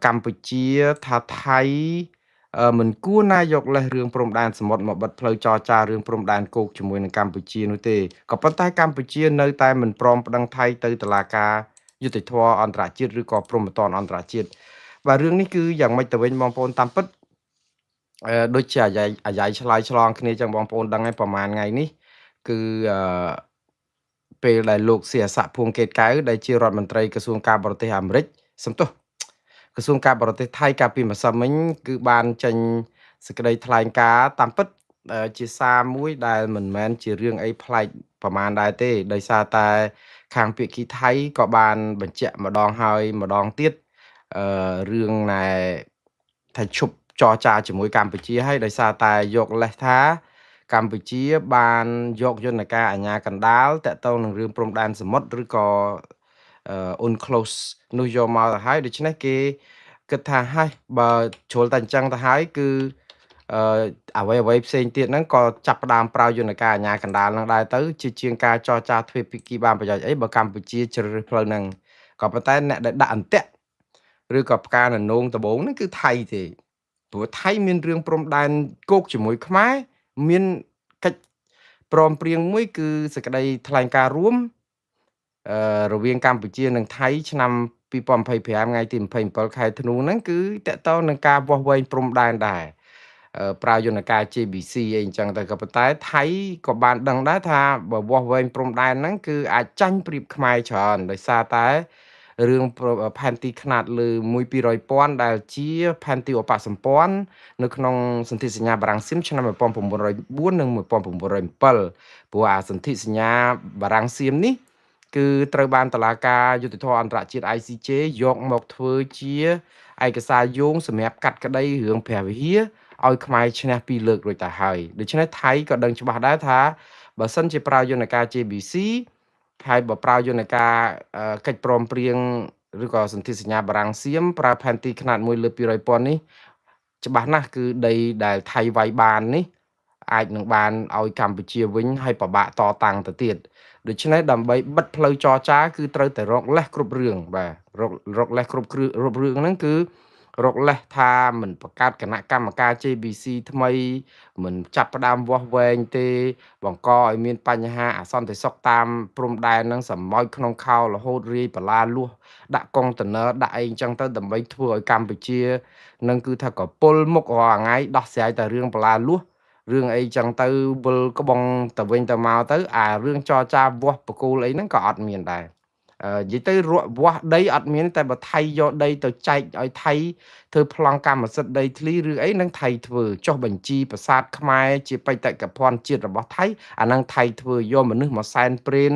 កម្ពុជាថាថៃមិនគួរណាយកលេសរឿងព្រំដែនសមុទ្រមកបិទផ្លូវចរចារឿងព្រំដែនគោកជាមួយនឹងកម្ពុជានោះទេក៏ប៉ុន្តែកម្ពុជានៅតែមិនព្រមប្តឹងថៃទៅតុលាការយុត្តិធម៌អន្តរជាតិឬក៏ព្រហ្មទណ្ឌអន្តរជាតិបាទរឿងនេះគឺយ៉ាងម៉េចទៅវិញបងប្អូនតាមពិតដូចជាអាយាយឆ្លើយឆ្លងគ្នាចឹងបងប្អូនដឹងហើយប្រហែលថ្ងៃនេះគឺអឺពេលដែលលោកសៀស័កភួងកេតកៅដែលជារដ្ឋមន្ត្រីក្រសួងការបរទេសអាមេរិកសំទោសក្រសួងការបរទេសថៃកាលពីម្សិលមិញគឺបានចេញសេចក្តីថ្លែងការណ៍តាមពិតជាសារមួយដែលមិនមែនជារឿងអីប្លែកប្រហែលដែរទេដោយសារតែខាងភាគីថៃក៏បានបញ្ជាក់ម្ដងហើយម្ដងទៀតអឺរឿងណែថាឈប់ចរចាជាមួយកម្ពុជាហើយដោយសារតែយកលេសថាកម្ពុជាបានយកយន្តការអាជ្ញាកណ្ដាលតាក់ទងនឹងរឿងព្រំដែនសមុទ្រឬក៏ UNCLOS នោះយកមកទៅហើយដូច្នេះគេគិតថាហើយបើជ្រុលតែអញ្ចឹងទៅហើយគឺអឺអ្វីអ្វីផ្សេងទៀតហ្នឹងក៏ចាប់ផ្ដើមប្រើយន្តការអាជ្ញាកណ្ដាលហ្នឹងដែរទៅជាជាងការចរចាទ្វេភាគីបានប្រយោជន៍អីបើកម្ពុជាជ្រើសរើសផ្លូវហ្នឹងក៏ប៉ុន្តែអ្នកដែលដាក់អន្ទាក់ឬក៏ផ្កាននងដំបូងហ្នឹងគឺថៃទេព្រោះថៃមានរឿងព្រំដែនគោកជាមួយខ្មែរមានកិច្ចព្រមព្រៀងមួយគឺសេចក្តីថ្លែងការណ៍រួមរវាងកម្ពុជានិងថៃឆ្នាំ2025ថ្ងៃទី27ខែធ្នូហ្នឹងគឺតកតងនឹងការវាស់វែងព្រំដែនដែរប្រើយន្តការ JBC អីអញ្ចឹងទៅក៏ប៉ុន្តែថៃក៏បានដឹងដែរថាបើវាស់វែងព្រំដែនហ្នឹងគឺអាចចាញ់ប្រៀបខ្មែរច្រើនដោយសារតែរឿងផែនទីខ្នាតលើ1/200ពាន់ដែលជាផែនទីឧបសម្ព័ន្ធនៅក្នុងសន្ធិសញ្ញាបារាំងសៀមឆ្នាំ1904និង1907ព្រោះអាសន្ធិសញ្ញាបារាំងសៀមនេះគឺត្រូវបានតុលាការយុត្តិធម៌អន្តរជាតិ ICJ យកមកធ្វើជាឯកសារយោងសម្រាប់កាត់ក្តីរឿងព្រះវិហារឲ្យខ្មែរឈ្នះពីរលើករួចទៅហើយដូច្នេះថៃក៏ដឹងច្បាស់ដែរថាបើសិនជាប្រើយន្តការ JBC ហើយបើប្រើយន្តការកិច្ចព្រមព្រៀងឬក៏សន្ធិសញ្ញាបារាំងសៀមប្រើផែនទីខ្នាត1លើ200ពាន់នេះច្បាស់ណាស់គឺដីដែលថៃវាយបាននេះអាចនឹងបានឲ្យកម្ពុជាវិញហើយពិបាកតតាំងទៅទៀតដូច្នេះដើម្បីបិទផ្លូវចរចាគឺត្រូវតែរកលេសគ្រប់រឿងបាទរកលេសគ្រប់គ្រាប់រឿងហ្នឹងគឺរកលេសថាមិនបង្កើតគណៈកម្មការ JBC ថ្មីមិនចាប់ផ្ដើមវាស់វែងទេបង្កឲ្យមានបញ្ហាអសន្តិសុខតាមព្រំដែនហ្នឹងសម្ោចក្នុងខោរហូតរាយបន្លាលួសដាក់កុងតឺន័រដាក់អីអញ្ចឹងទៅដើម្បីធ្វើឲ្យកម្ពុជានឹងគឺថាកពុលមុខរាល់ថ្ងៃដោះស្រាយតែរឿងបន្លាលួសរឿងអីចឹងទៅវិលក្បងទៅវិញទៅមកទៅអារឿងចរចាវាស់បកគោលអីហ្នឹងក៏អត់មានដែរនិយាយទៅរកវាស់ដីអត់មានតែបើថៃយកដីទៅចែកឲ្យថៃធ្វើប្លង់កម្មសិទ្ធិដីធ្លីឬអីនឹងថៃធ្វើចុះបញ្ជីប្រាសាទខ្មែរជាបេតិកភណ្ឌជាតិរបស់ថៃអានឹងថៃធ្វើយកមនុស្សមកសែនព្រេន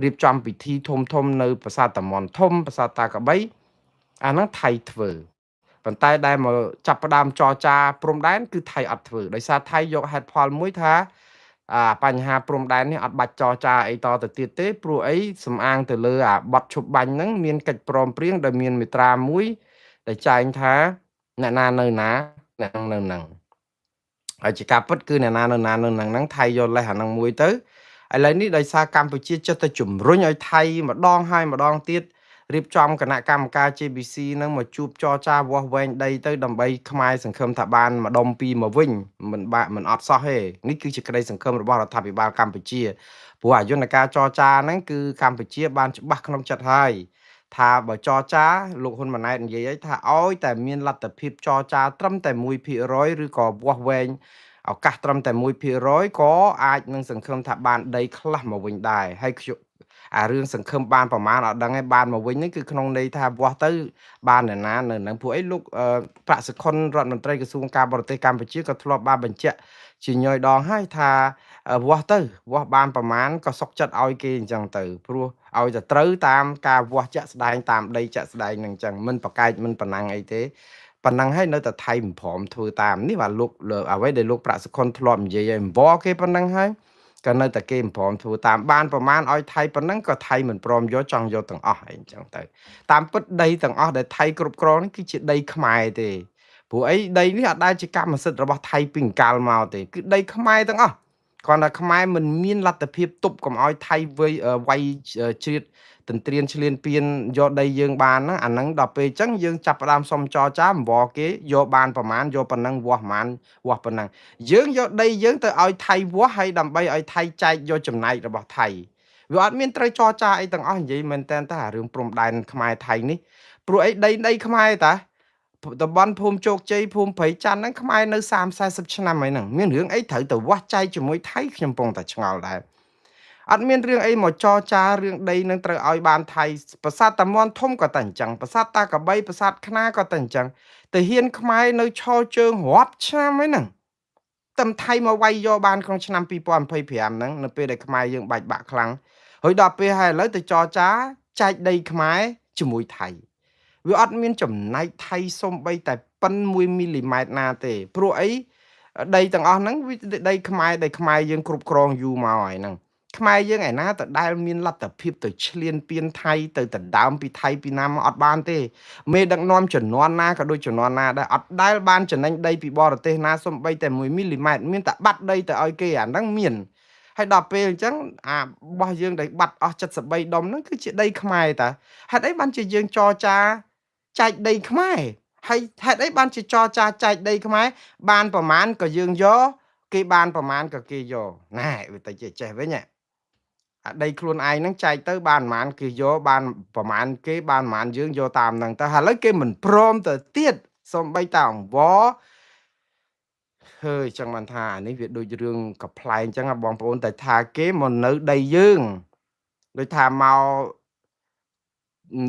រៀបចំពិធីធំធំនៅប្រាសាទតាមាន់ធំប្រាសាទតាក្របីអានឹងថៃធ្វើប៉ុន្តែដែលមកចាប់ផ្ដើមចរចាព្រំដែនគឺថៃអត់ធ្វើដោយសារថៃយកហេតុផលមួយថាអាបញ្ហាព្រំដែននេះអត់បាច់ចរចាអីតទៅទៀតទេព្រោះអីសំអាងទៅលើអាបទឈប់បាញ់ហ្នឹងមានកិច្ចព្រមព្រៀងដែលមានមាត្រាមួយដែលចែងថាអ្នកណានៅណាអ្នកនៅហ្នឹងហើយជាការពិតគឺអ្នកណានៅណានៅហ្នឹងហ្នឹងថៃយកលេសអាហ្នឹងមួយទៅឥឡូវនេះដោយសារកម្ពុជាចិត្តតែជំរុញឲ្យថៃម្ដងហើយម្ដងទៀតរៀបចំគណៈកម្មការ JBC នឹងមកជួបចរចាវាស់វែងដីទៅដើម្បីខ្មែរសង្ឃឹមថាបានម្ដុំពីរមកវិញមិនបាក់មិនអត់សោះទេនេះគឺជាក្តីសង្ឃឹមរបស់រដ្ឋាភិបាលកម្ពុជាព្រោះអាយន្តការចរចាហ្នឹងគឺកម្ពុជាបានច្បាស់ក្នុងចិត្តហើយថាបើចរចាលោកហ៊ុនម៉ាណែតនិយាយឲ្យថាឲ្យតែមានលទ្ធភាពចរចាត្រឹមតែ1%ឬក៏វាស់វែងឱកាសត្រឹមតែ1%ក៏អាចនឹងសង្ឃឹមថាបានដីខ្លះមកវិញដែរហើយខ្ញុំអារឿងសង្ឃឹមបានប្រមាណអត់ដឹងឯងបានមកវិញនេះគឺក្នុងន័យថាវាស់ទៅបាននរណានៅនឹងពួកអីលោកប្រាក់សុខុនរដ្ឋមន្ត្រីក្រសួងការបរទេសកម្ពុជាក៏ធ្លាប់បានបញ្ជាក់ជាញយដងហើយថាវាស់ទៅវាស់បានប្រមាណក៏សុកចិត្តឲ្យគេអញ្ចឹងទៅព្រោះឲ្យតែត្រូវតាមការវាស់ជាក់ស្ដែងតាមដីជាក់ស្ដែងនឹងអញ្ចឹងមិនប្រកែកមិនប្រណាំងអីទេប៉ុណ្ណឹងហើយនៅតែថៃមិនព្រមធ្វើតាមនេះបាទលោកអ្វីដែលលោកប្រាក់សុខុនធ្លាប់និយាយឲ្យអង្វរគេប៉ុណ្ណឹងហើយក៏នៅតែគេមិនព្រមធ្វើតាមបានប្រមាណឲ្យថៃប៉ុណ្ណឹងក៏ថៃមិនព្រមយកចង់យកទាំងអស់អីអញ្ចឹងទៅតាមពិតដីទាំងអស់ដែលថៃគ្រប់គ្រងនេះគឺជាដីខ្មែរទេព្រោះអីដីនេះអត់ដែលជាកម្មសិទ្ធិរបស់ថៃពីអង្កាលមកទេគឺដីខ្មែរទាំងអស់គ្រាន់តែខ្មែរមិនមានលទ្ធភាពទប់កុំឲ្យថៃវាយជ្រៀត ទន្ទ្រានឈ្លានពានយកដីយើងបានហ្នឹងអាហ្នឹងដល់ពេលអញ្ចឹងយើងចាប់ផ្ដើមសុំចរចាអង្វរគេយកបានប្រមាណយកប៉ុណ្ណឹងវាស់ប្រមាណវាស់ប៉ុណ្ណឹងយើងយកដីយើងទៅឲ្យថៃវាស់ហើយដើម្បីឲ្យថៃចែកយកចំណែករបស់ថៃវាអត់មានត្រូវចរចាអីទាំងអស់និយាយមែនតើតារឿងព្រំដែនខ្មែរថៃនេះព្រោះអីដីខ្មែរតាតំបន់ភូមិជោគជ័យភូមិព្រៃច័ន្ទហ្នឹងខ្មែរនៅ30 40ឆ្នាំហើយហ្នឹងមានរឿងអីត្រូវទៅវាស់ចែកជាមួយថៃខ្ញុំពងតែឆ្ងល់ដែរអត់មានរឿងអីមកចរចារឿងដីនឹងត្រូវឲ្យបានថៃប្រាសាទតាមាន់ធំក៏តែអញ្ចឹងប្រាសាទតាកបីប្រាសាទខ្នាក៏តែអញ្ចឹងទាហានខ្មែរនៅឈរជើងរាប់ឆ្នាំហើយហ្នឹងតែថៃមកវាយយកបានក្នុងឆ្នាំ2025ហ្នឹងនៅពេលដែលខ្មែរយើងបែកបាក់ខ្លាំងហើយដល់ពេលហើយឥឡូវទៅចរចាចែកដីខ្មែរជាមួយថៃវាអត់មានចំណែកថៃសំបីតែប៉ុន1មីលីម៉ែត្រណាទេព្រោះអីដីទាំងអស់ហ្នឹងវាដីខ្មែរដែលខ្មែរយើងគ្រប់គ្រងយូរមកហើយហ្នឹងខ្មែរយើងឯណាទៅដែលមានលទ្ធភាពទៅឈ្លានពានថៃទៅដណ្ដើមពីថៃពីណាមកអត់បានទេមេដឹកនាំជំនាន់ណាក៏ដូចជំនាន់ណាដែរអត់ដែលបានចំណេញដីពីបរទេសណាសំបីតែ1មីលីម៉ែត្រមានតែបាត់ដីទៅឲ្យគេអាហ្នឹងមានហើយដល់ពេលអញ្ចឹងអារបស់យើងដែលបាត់អស់73ដុំហ្នឹងគឺជាដីខ្មែរតាហេតុអីបានជាយើងចរចាចែកដីខ្មែរហើយហេតុអីបានជាចរចាចែកដីខ្មែរបានប្រមាណក៏យើងយកគេបានប្រមាណក៏គេយកណែវាទៅជាចេះវិញអាដីខ្លួនឯងហ្នឹងចែកទៅបានប្រមាណគេយកបានប្រមាណគេបានប្រមាណយើងយកតាមហ្នឹងទៅឥឡូវគេមិនព្រមទៅទៀតសំបីតាអង្វរហើយចឹងបានថាអានេះវាដូចរឿងកំប្លែងចឹងបងប្អូនតែថាគេមកនៅដីយើងដូចថាមក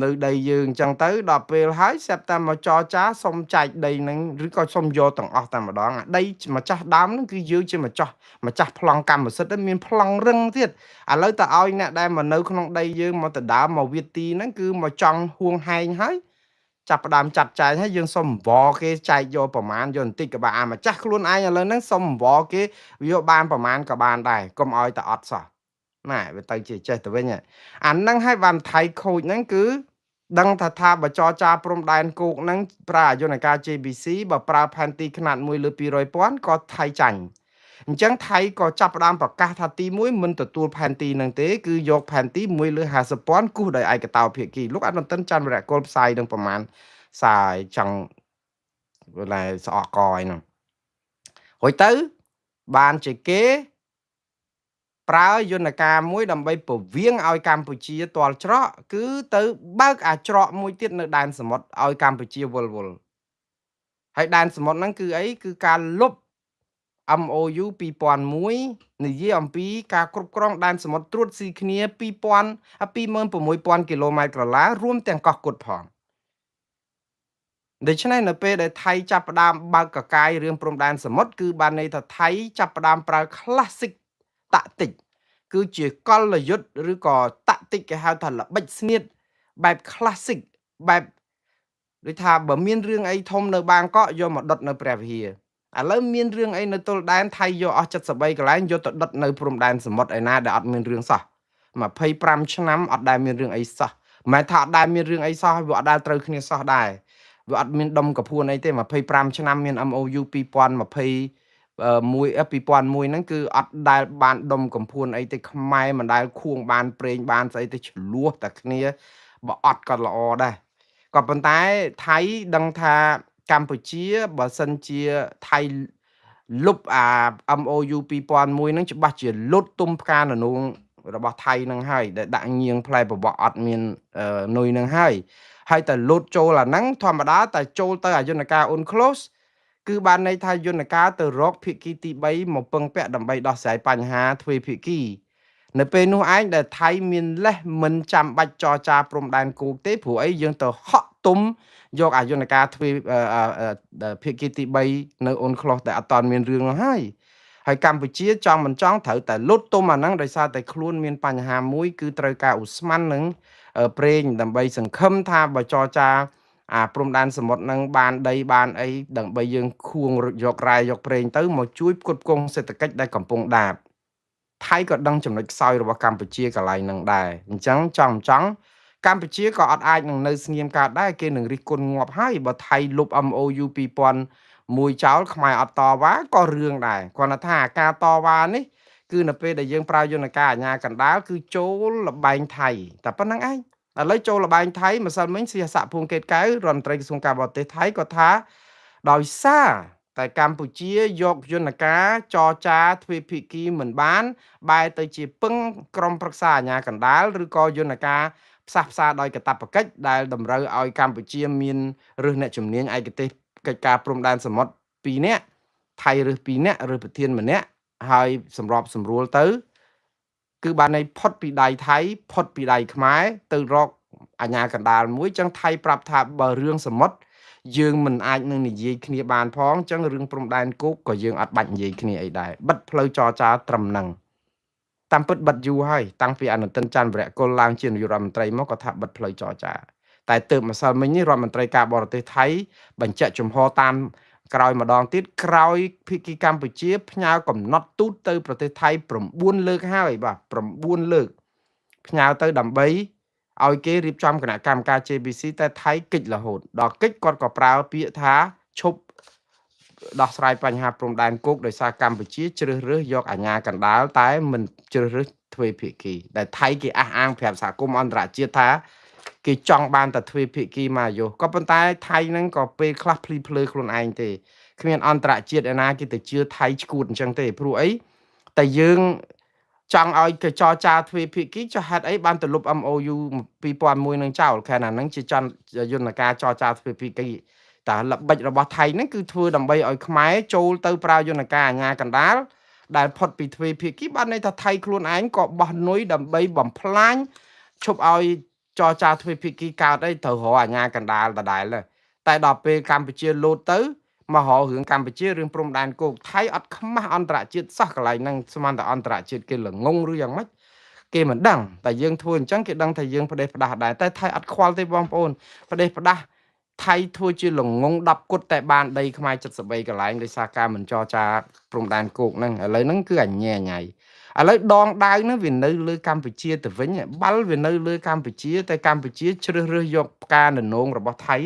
នៅដីយើងអញ្ចឹងទៅដល់ពេលហើយស្រាប់តែមកចរចាសុំចែកដីហ្នឹងឬក៏សុំយកទាំងអស់តែម្ដងអាដីម្ចាស់ដើមហ្នឹងគឺយើងជាម្ចាស់ប្លង់កម្មសិទ្ធិមានប្លង់រឹងទៀតឥឡូវតើឲ្យអ្នកដែលមកនៅក្នុងដីយើងមកដដើមមកវាទីហ្នឹងគឺមកចង់ហួងហែងហើយចាប់ផ្ដើមចាត់ចែងហើយយើងសុំអង្វរគេចែកយកប្រមាណយកបន្តិចក៏បានអាម្ចាស់ខ្លួនឯងឥឡូវហ្នឹងសុំអង្វរគេយកបានប្រមាណក៏បានដែរកុំឲ្យតែអត់សោះណែវាទៅជាចេះទៅវិញអាហ្នឹងហើយបានថៃខូចហ្នឹងគឺដឹងថាបើចរចាព្រំដែនគោកហ្នឹងប្រើអយន្តការ JBC បើប្រើផែនទីខ្នាត1លើ200ពាន់ក៏ថៃចាញ់អញ្ចឹងថៃក៏ចាប់ផ្ដើមប្រកាសថាទី1មិនទទួលផែនទីហ្នឹងទេគឺយកផែនទី1លើ50ពាន់គូសដោយឯកតោភាគីលោកអនុទិនច័ន្ទវរៈកុលផ្សាយនឹងប្រមាណសាយចង់វេលាស្អកកអីហ្នឹងរួចទៅបានជាគេប្រើយន្តការមួយដើម្បីពវៀងឲ្យកម្ពុជាទាល់ច្រកគឺទៅបើកអាច្រកមួយទៀតនៅដែនសមុទ្រឲ្យកម្ពុជាវិលវល់ហើយដែនសមុទ្រហ្នឹងគឺអីគឺការលុប MOU 2001និយាយអំពីការគ្រប់គ្រងដែនសមុទ្រត្រួតស៊ីគ្នា26000គីឡូម៉ែត្រក្រឡារួមទាំងកោះគុតផងដូច្នេះនៅពេលដែលថៃចាប់ផ្ដើមបើកកកាយរឿងព្រំដែនសមុទ្រគឺបានន័យថាថៃចាប់ផ្ដើមប្រើ classic តាក់ទិកគឺជាកលយុទ្ធឬក៏តាក់ទិកគេហៅថាល្បិចស្នៀតបែប classic បែបដូចថាបើមានរឿងអីធំនៅបាងកកយកមកដុតនៅព្រះវិហារឥឡូវមានរឿងអីនៅទល់ដែនថៃយកអស់73កន្លែងយកទៅដុតនៅព្រំដែនសមុទ្រឯណាដែលអត់មានរឿងសោះ25ឆ្នាំអត់ដែលមានរឿងអីសោះមិនមែនថាអត់ដែលមានរឿងអីសោះវាអត់ដែលត្រូវគ្នាសោះដែរវាអត់មានដុំកពួនអីទេ25ឆ្នាំមាន MOU 2021 2001ហ្នឹងគឺអត់ដែលបានដុំកំភួនអីទេខ្មែរមិនដែលខួងបានប្រេងបានស្អីទេឆ្លោះតែគ្នាបើអត់ក៏ល្អដែរក៏ប៉ុន្តែថៃដឹងថាកម្ពុជាបើសិនជាថៃលុបអា MOU 2001ហ្នឹងច្បាស់ជាលុតទុំផ្កាននងរបស់ថៃហ្នឹងហើយដែលដាក់ញៀងផ្លែបបកអត់មាននុយហ្នឹងហើយហើយតែលុតចូលអាហ្នឹងធម្មតាតែចូលទៅអាយន្តការ UNCLOS គឺបានន័យថាយន្តការទៅរកភាគីទី3មកពឹងពាក់ដើម្បីដោះស្រាយបញ្ហាទ្វេភាគីនៅពេលនោះឯងដែលថៃមានលេសមិនចាំបាច់ចរចាព្រំដែនគោកទេព្រោះអីយើងទៅហក់ទុំយកអាយន្តការទ្វេភាគីទី3នៅ UNCLOS ដែលអត់តាន់មានរឿងនោះហើយហើយកម្ពុជាចង់មិនចង់ត្រូវតែលុតទុំអាហ្នឹងដោយសារតែខ្លួនមានបញ្ហាមួយគឺត្រូវការឧស្ម័ននឹងប្រេងដើម្បីសង្ឃឹមថាបើចរចាអាព្រំដែនសមុទ្រនឹងបានដីបានអីដើម្បីយើងខួងយករ៉ែយកប្រេងទៅមកជួយផ្គត់ផ្គង់សេដ្ឋកិច្ចដែលកំពុងដាបថៃក៏ដឹងចំណុចខ្សោយរបស់កម្ពុជាកន្លែងនឹងដែរអញ្ចឹងចង់កម្ពុជាក៏អត់អាចនឹងនៅស្ងៀមកើតដែរគេនឹងរិះគន់ងាប់ហើយបើថៃលុប MOU 2001ចោលខ្មែរអត់តវ៉ាក៏រឿងដែរគ្រាន់តែថាការតវ៉ានេះ គឺនៅពេលដែលយើងប្រើយន្តការអាជ្ញាកណ្ដាលគឺចូលលបែងថៃតែប៉ុណ្្នឹងឯងឥឡូវចូលលបែងថៃម្សិលមិញស៊ីស័កភួងកេតកែវរដ្ឋមន្ត្រីក្រសួងការបរទេសថៃក៏ថាដោយសារតែកម្ពុជាយកយន្តការចរចាទ្វេភាគីមិនបាន បែរទៅជាពឹងក្រុមប្រឹក្សាអាជ្ញាកណ្ដាលឬក៏យន្តការផ្សះផ្សាដោយកាតព្វកិច្ចដែលតម្រូវឲ្យកម្ពុជាមានរើសអ្នកជំនាញឯកទេសកិច្ចការព្រំដែនសមុទ្រ2នាក់ថៃរើស2នាក់រើសប្រធានម្នាក់ហើយសម្របសម្រួលទៅគឺបានន័យផុតពីដៃថៃផុតពីដៃខ្មែរទៅរកអាជ្ញាកណ្ដាលមួយចឹងថៃប្រាប់ថាបើរឿងសមុទ្រយើងមិនអាចនឹងនិយាយគ្នាបានផងចឹងរឿងព្រំដែនគោកក៏យើងអត់បាច់និយាយគ្នាអីដែរបិទផ្លូវចរចាត្រឹមហ្នឹងតាមពិតបិទយូរហើយតាំងពីអនុទិនច័ន្ទវរៈកុលឡើងជានាយករដ្ឋមន្ត្រីមកក៏ថាបិទផ្លូវចរចាតែទើបម្សិលមិញនេះរដ្ឋមន្ត្រីការបរទេសថៃបញ្ជាក់ជំហរតាមក្រោយម្ដងទៀតក្រោយភាគីកម្ពុជាផ្ញើកំណត់ទូតទៅប្រទេសថៃ9លើកហើយបាទ9លើកផ្ញើទៅដើម្បីឲ្យគេរៀបចំគណៈកម្មការ JBC តែថៃគិចរហូតដល់គិចគាត់ក៏ប្រើពាក្យថាឈប់ដោះស្រាយបញ្ហាព្រំដែនគោកដោយសារកម្ពុជាជ្រើសរើសយកអាជ្ញាកណ្ដាលតែមិនជ្រើសរើសទ្វេភាគីដែលថៃគេអះអាងប្រាប់សហគមន៍អន្តរជាតិថាគេចង់បានតែទ្វេភាគីមកយោក៏ប៉ុន្តែថៃហ្នឹងក៏ពេលខ្លះភ្លីភ្លើខ្លួនឯងទេគ្មានអន្តរជាតិឯណាគេទៅជឿថៃឈួតអញ្ចឹងទេព្រោះអីតែយើងចង់ឲ្យគេចរចាទ្វេភាគីចុះហេតុអីបានទៅលុប MOU 2001នឹងចោលខណៈហ្នឹងជាចន្ទយន្តការចរចាទ្វេភាគីតែល្បិចរបស់ថៃហ្នឹងគឺធ្វើដើម្បីឲ្យខ្មែរចូលទៅប្រើយន្តការអាជ្ញាកណ្ដាលដែលផុតពីទ្វេភាគីបានន័យថាថៃខ្លួនឯងក៏បោះនុយដើម្បីបំផ្លាញឈប់ឲ្យចរចាទ្វេភាគីកើតអីត្រូវរកអាជ្ញាកណ្ដាលដដែលតែដល់ពេលកម្ពុជាលោតទៅមករករឿងកម្ពុជារឿងព្រំដែនគោកថៃអត់ខ្មាស់អន្តរជាតិសោះកន្លែងហ្នឹងស្មានតែអន្តរជាតិគេល្ងងឬយ៉ាងម៉េចគេមិនដឹងតែយើងធ្វើអញ្ចឹងគេដឹងថាយើងផ្ដេសផ្ដាស់ដែរតែថៃអត់ខ្វល់ទេបងប្អូនផ្ដេសផ្ដាស់ថៃធ្វើជាល្ងង10គត់តែបានដីខ្មែរ73កន្លែងដោយសារការមិនចរចាព្រំដែនគោកហ្នឹងឥឡូវហ្នឹងគឺអញញ៉ៃឥឡូវដងដាវហ្នឹងវានៅលើកម្ពុជាទៅវិញបាល់វានៅលើកម្ពុជាតែកម្ពុជាជ្រើសរើសយកផ្កាននងរបស់ថៃ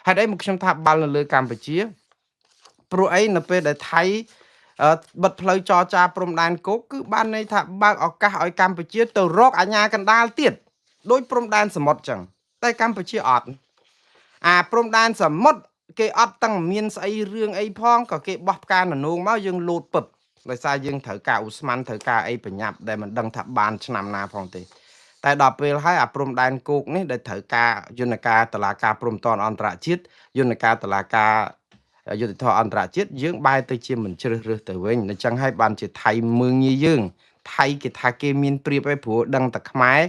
ហេតុអីមកខ្ញុំថាបាល់នៅលើកម្ពុជាព្រោះអីនៅពេលដែលថៃបិទផ្លូវចរចាព្រំដែនគោកគឺបានន័យថាបើកឱកាសឲ្យកម្ពុជាទៅរកអាជ្ញាកណ្ដាលទៀតដោយព្រំដែនសមុទ្រចឹងតែកម្ពុជាអត់អាព្រំដែនសមុទ្រគេអត់តាំងមានស្អីរឿងអីផងក៏គេបោះផ្កាននងមកយើងលោតពឹបដោយសារយើងត្រូវការឧស្ម័នត្រូវការអីប្រញាប់ដែលមិនដឹងថាបានឆ្នាំណាផងទេតែដល់ពេលហើយអាព្រំដែនគោកនេះដែលត្រូវការយន្តការតឡាការព្រំតនអន្តរជាតិយន្តការតឡាការយុត្តិធម៌អន្តរជាតិយើងបែរទៅជាមិនជ្រើសរើសទៅវិញអញ្ចឹងហើយបានជាថៃមើងងាយយើងថៃគេថាគេមានព្រៀបឯព្រោះដឹងតែខ្មែរ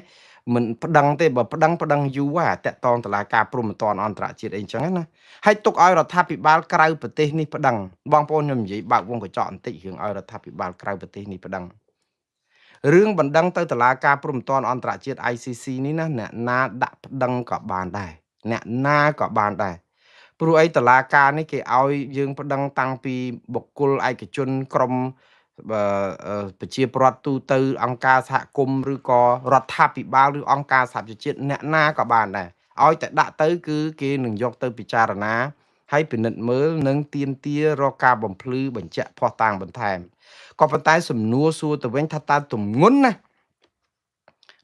មិនប្តឹងទេបើប្តឹងប្តឹងយូរអាតាក់តងតឡាការព្រំតនអន្តរជាតិអីអញ្ចឹងណាហើយទុកឲ្យរដ្ឋាភិបាលក្រៅប្រទេសនេះប្តឹងបងប្អូនខ្ញុំនិយាយបើកវងកញ្ចក់បន្តិចរឿងឲ្យរដ្ឋាភិបាលក្រៅប្រទេសនេះប្តឹងរឿងបណ្ដឹងទៅតឡាការព្រំតនអន្តរជាតិ ICC នេះណាអ្នកណាដាក់ប្តឹងក៏បានដែរអ្នកណាក៏បានដែរព្រោះអីតឡាការនេះគេឲ្យយើងប្តឹងតាំងពីបុគ្គលឯកជនក្រុមប្រជាពលរដ្ឋទូទៅអង្គការសហគមន៍ឬក៏រដ្ឋាភិបាលឬអង្គការសហប្រជាជាតិអ្នកណាក៏បានដែរឲ្យតែដាក់ទៅគឺគេនឹងយកទៅពិចារណាហើយពិនិត្យមើលនិងទាមទាររកការបំភ្លឺបញ្ជាក់ភស្តុតាងបន្ថែមក៏ប៉ុន្តែសំណួរសួរទៅវិញថាតើទម្ងន់ណា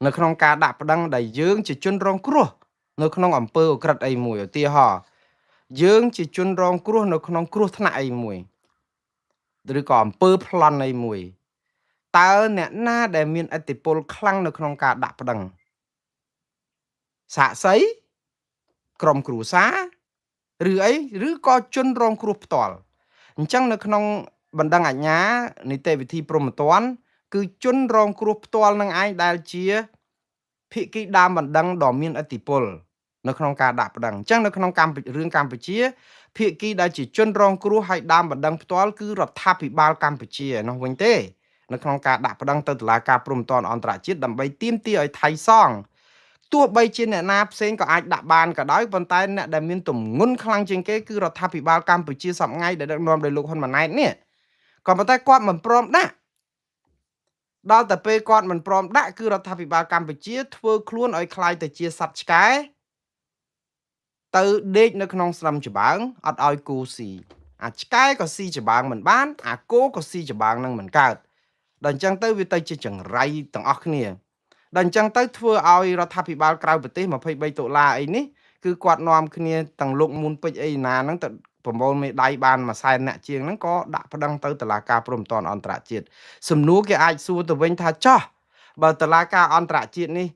នៅក្នុងការដាក់ប្តឹងដែលយើងជាជនរងគ្រោះនៅក្នុងអំពើឧក្រិដ្ឋអីមួយឧទាហរណ៍យើងជាជនរងគ្រោះនៅក្នុងគ្រោះថ្នាក់អីមួយឬក៏អំពើប្លន់អីមួយតើអ្នកណាដែលមានឥទ្ធិពលខ្លាំងនៅក្នុងការដាក់ប្តឹងសាក្សីក្រុមគ្រួសារឬអីឬក៏ជនរងគ្រោះផ្ទាល់អញ្ចឹងនៅក្នុងបណ្ដឹងអាជ្ញានីតិវិធីព្រហ្មទណ្ឌគឺជនរងគ្រោះផ្ទាល់នឹងឯងដែលជាភាគីដើមបណ្ដឹងដ៏មានឥទ្ធិពលនៅក្នុងការដាក់ប្តឹងអញ្ចឹងនៅក្នុងកម្ពុជារឿងកម្ពុជាភាគីដែលជាជនរងគ្រោះហើយដើមបណ្ដឹងផ្ទាល់គឺរដ្ឋាភិបាលកម្ពុជាឯនោះវិញទេនៅក្នុងការដាក់ប្តឹងទៅតុលាការព្រហ្មទណ្ឌអន្តរជាតិដើម្បីទាមទារឲ្យថៃសងទោះបីជាអ្នកណាផ្សេងក៏អាចដាក់បានក៏ដោយប៉ុន្តែអ្នកដែលមានទម្ងន់ខ្លាំងជាងគេគឺរដ្ឋាភិបាលកម្ពុជាសប្ងៃដែលដឹកនាំដោយលោកហ៊ុនម៉ាណែតនេះក៏ប៉ុន្តែគាត់មិនព្រមដាក់ដល់តែពេលគាត់មិនព្រមដាក់គឺរដ្ឋាភិបាលកម្ពុជាធ្វើខ្លួនឲ្យคล้ายទៅជាសត្វឆ្កែទៅដេកនៅក្នុងស្លឹមច្បាើងអត់ឲ្យគោស៊ីអាឆ្កែក៏ស៊ីច្បាើងមិនបានអាគោក៏ស៊ីច្បាើងនឹងមិនកើត ដល់អញ្ចឹងទៅវាទៅជាចង្រៃទាំងអស់គ្នាដល់អញ្ចឹងទៅធ្វើឲ្យរដ្ឋាភិបាលក្រៅប្រទេស23ដុល្លារអីនេះគឺគាត់នាំគ្នាទាំងលោកមូនពេជ្រអីណាហ្នឹងទៅប្រមូលមេដៃបានមួយសែនអ្នកជាងហ្នឹងក៏ដាក់ប្តឹងទៅតុលាការព្រហ្មទណ្ឌអន្តរជាតិសំណួរគេអាចសួរទៅវិញថាចោះបើតុលាការអន្តរជាតិនេះ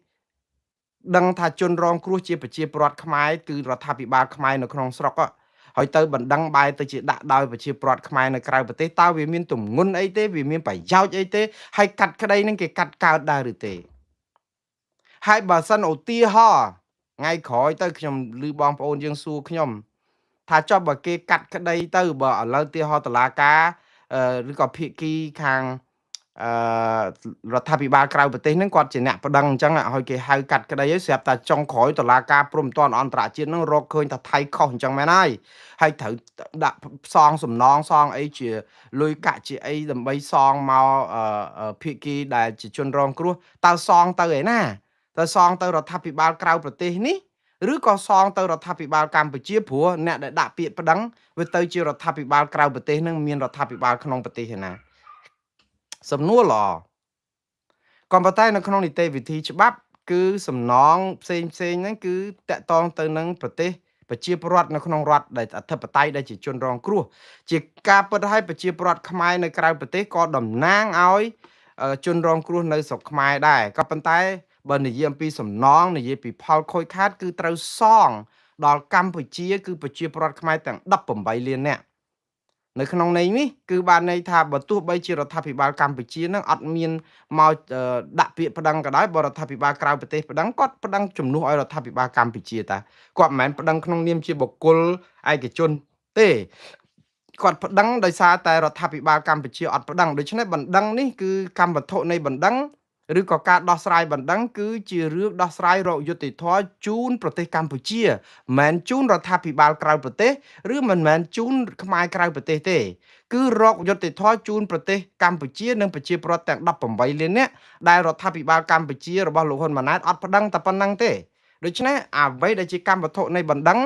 ដឹងថាជនរងគ្រោះជាប្រជាពលរដ្ឋខ្មែរគឺរដ្ឋាភិបាលខ្មែរនៅក្នុងស្រុកហើយទៅបណ្ដឹងបែរទៅជាដាក់ដោយប្រជាពលរដ្ឋខ្មែរនៅក្រៅប្រទេសតើវាមានទម្ងន់អីទេវាមានប្រយោជន៍អីទេហើយកាត់ក្តីនឹងគេកាត់កើតដែរឬទេហើយបើសិនឧទាហរណ៍ថ្ងៃក្រោយទៅខ្ញុំឮបងប្អូនយើងសួរខ្ញុំថាចុះបើគេកាត់ក្តីទៅបើឥឡូវឧទាហរណ៍តឡាការឬក៏ភាគីខាងអឺរដ្ឋាភិបាលក្រៅប្រទេសហ្នឹងគាត់ជាអ្នកប្តឹងអញ្ចឹងឲ្យគេហៅកាត់ក្តីឲ្យស្រាប់តែចុងក្រោយតឡាការព្រំប្រទានអន្តរជាតិហ្នឹងរកឃើញថាថៃខុសអញ្ចឹងមែនហើយហើយត្រូវដាក់ផ្សងសំណងសងអីជាលុយកាក់ជាអីដើម្បីសងមកភាគីដែលជាជនរងគ្រោះតើសងទៅឯណាតើសងទៅរដ្ឋាភិបាលក្រៅប្រទេសនេះឬក៏សងទៅរដ្ឋាភិបាលកម្ពុជាព្រោះអ្នកដែលដាក់ពាក្យប្តឹងវាទៅជារដ្ឋាភិបាលក្រៅប្រទេសនឹងមានរដ្ឋាភិបាលក្នុងប្រទេសឯណាសំណួរល្អក៏ប៉ុន្តែនៅក្នុងនីតិវិធីច្បាប់គឺសំណងផ្សេងផ្សេងហ្នឹងគឺតាក់ទងទៅនឹងប្រទេសប្រជាពលរដ្ឋនៅក្នុងរដ្ឋដែលអធិបតេយ្យដែលជាជនរងគ្រោះជាការពិតហើយប្រជាពលរដ្ឋខ្មែរនៅក្រៅប្រទេសក៏តំណាងឲ្យជនរងគ្រោះនៅស្រុកខ្មែរដែរក៏ប៉ុន្តែបើនិយាយអំពីសំណងនិយាយពីផលខូចខាតគឺត្រូវសងដល់កម្ពុជាគឺប្រជាពលរដ្ឋខ្មែរទាំង18លាននាក់នៅក្នុងន័យនេះគឺបានន័យថាបើទោះបីជារដ្ឋាភិបាលកម្ពុជានឹងអត់មានមកដាក់ពាក្យប្តឹងក៏ដោយបើរដ្ឋាភិបាលក្រៅប្រទេសប្តឹងគាត់ប្តឹងជំនួសឲ្យរដ្ឋាភិបាលកម្ពុជាតាគាត់មិនមែនប្តឹងក្នុងនាមជាបុគ្គលឯកជនទេគាត់ប្តឹងដោយសារតែរដ្ឋាភិបាលកម្ពុជាអត់ប្តឹងដូច្នេះបណ្ដឹងនេះគឺកម្មវត្ថុនៃបណ្ដឹងឬក៏ការដោះស្រាយបណ្ដឹងគឺជារឿងដោះស្រាយរកយុត្តិធម៌ជូនប្រទេសកម្ពុជាមិនមែនជូនរដ្ឋាភិបាលក្រៅប្រទេសឬមិនមែនជូនខ្មែរក្រៅប្រទេសទេគឺរកយុត្តិធម៌ជូនប្រទេសកម្ពុជានិងប្រជាពលរដ្ឋទាំង18លាននាក់ដែលរដ្ឋាភិបាលកម្ពុជារបស់លោកហ៊ុនម៉ាណែតអត់ប្តឹងតែប៉ុណ្្នឹងទេដូច្នេះអ្វីដែលជាកម្មវត្ថុនៃបណ្ដឹង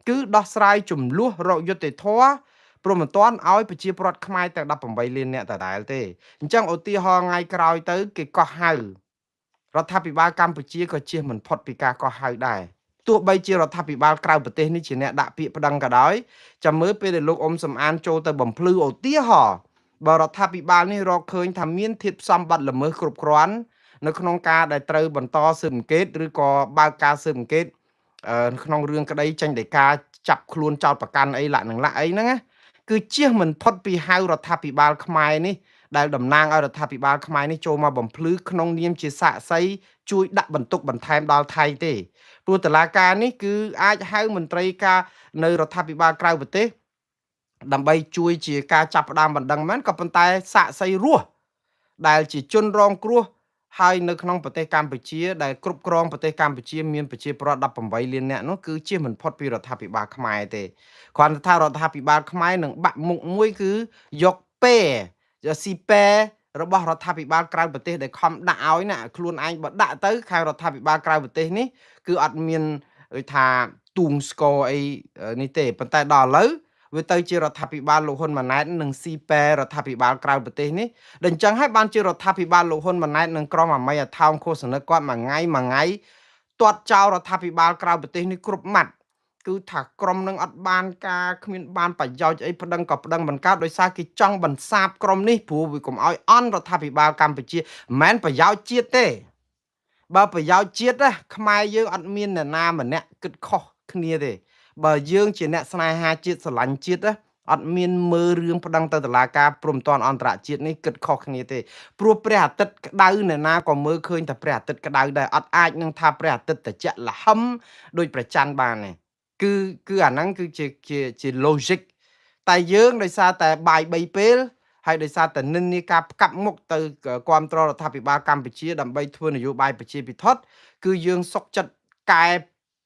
គឺដោះស្រាយចំនួនរកយុត្តិធម៌ព្រមមិនទាន់ឲ្យប្រជាពលរដ្ឋខ្មែរទាំង18លាននាក់ដដែលទេអញ្ចឹងឧទាហរណ៍ថ្ងៃក្រោយទៅគេកោះហៅរដ្ឋាភិបាលកម្ពុជាក៏ជៀសមិនផុតពីការកោះហៅដែរទោះបីជារដ្ឋាភិបាលក្រៅប្រទេសនេះជាអ្នកដាក់ពាក្យប្តឹងក៏ដោយចាំមើលពេលដែលលោកអ៊ុំសំអានចូលទៅបំភ្លឺឧទាហរណ៍បើរដ្ឋាភិបាលនេះរកឃើញថាមានធាតុផ្សំបាត់ល្មើសគ្រប់គ្រាន់នៅក្នុងការដែលត្រូវបន្តស៊ើបអង្កេតឬក៏បើកការស៊ើបអង្កេតក្នុងរឿងក្តីចេញដីកាចាប់ខ្លួនចោតប្រកាន់អីលក្ខនឹងលក្ខអីហ្នឹងណាគឺជៀសមិនផុតពីហៅរដ្ឋាភិបាលខ្មែរនេះដែលតំណាងឲ្យរដ្ឋាភិបាលខ្មែរនេះចូលមកបំភ្លឺក្នុងនាមជាសាក្សីជួយដាក់បន្ទុកបន្ថែមដល់ថៃទេព្រោះតឡាការនេះគឺអាចហៅមន្ត្រីការនៅរដ្ឋាភិបាលក្រៅប្រទេសដើម្បីជួយជាការចាប់ផ្ដើមបណ្ដឹងមែនក៏ប៉ុន្តែសាក្សីរស់ដែលជាជនរងគ្រោះហើយនៅក្នុងប្រទេសកម្ពុជាដែលគ្រប់គ្រងប្រទេសកម្ពុជាមានប្រជាពលរដ្ឋ18លាននាក់នោះគឺជាមិនផុតពីរដ្ឋាភិបាលខ្មែរទេគ្រាន់តែថារដ្ឋាភិបាលខ្មែរនឹងបាក់មុខមួយគឺយកពេស៊ីពេរបស់រដ្ឋាភិបាលក្រៅប្រទេសដែលខំដាក់ឲ្យណាខ្លួនឯងបើដាក់ទៅខាងរដ្ឋាភិបាលក្រៅប្រទេសនេះគឺអត់មានដូចថាទូងស្គរអីនេះទេប៉ុន្តែដល់ឥឡូវវាទៅជារដ្ឋាភិបាលលោកហ៊ុនម៉ាណែតនិងស៊ីប៉ែរដ្ឋាភិបាលក្រៅប្រទេសនេះដល់អញ្ចឹងហើយបានជារដ្ឋាភិបាលលោកហ៊ុនម៉ាណែតនិងក្រុមអាមីអាថោងឃោសនិកគាត់មួយថ្ងៃមួយថ្ងៃទាត់ចោលរដ្ឋាភិបាលក្រៅប្រទេសនេះគ្រប់ម៉ាត់គឺថាក្រុមនឹងអត់បានការគ្មានបានប្រយោជន៍អីប្តឹងក៏ប្តឹងមិនកើតដោយសារគេចង់បន្សាបក្រុមនេះព្រោះវាកុំឲ្យអន់រដ្ឋាភិបាលកម្ពុជាមិនមែនប្រយោជន៍ជាតិទេបើប្រយោជន៍ជាតិណាខ្មែរយើងអត់មានអ្នកណាម្នាក់គិតខុសគ្នាទេបើយើងជាអ្នកស្នេហាជាតិស្រឡាញ់ជាតិណាអត់មានមើលរឿងប្តឹងទៅតុលាការព្រំប្រទានអន្តរជាតិនេះគិតខុសគ្នាទេព្រោះព្រះអាទិត្យក្តៅអ្នកណាក៏មើលឃើញតែព្រះអាទិត្យក្តៅដែរអត់អាចនឹងថាព្រះអាទិត្យត្រជាក់លហឹមដោយព្រះច័ន្ទបានទេគឺអាហ្នឹងគឺជាជាជា logic តែយើងដោយសារតែបាយ3ពេលហើយដោយសារតែនិន្នាការផ្កាប់មុខទៅគ្រប់គ្រងរដ្ឋាភិបាលកម្ពុជាដើម្បីធ្វើនយោបាយប្រជាពិធគឺយើងសុកចិត្តកែ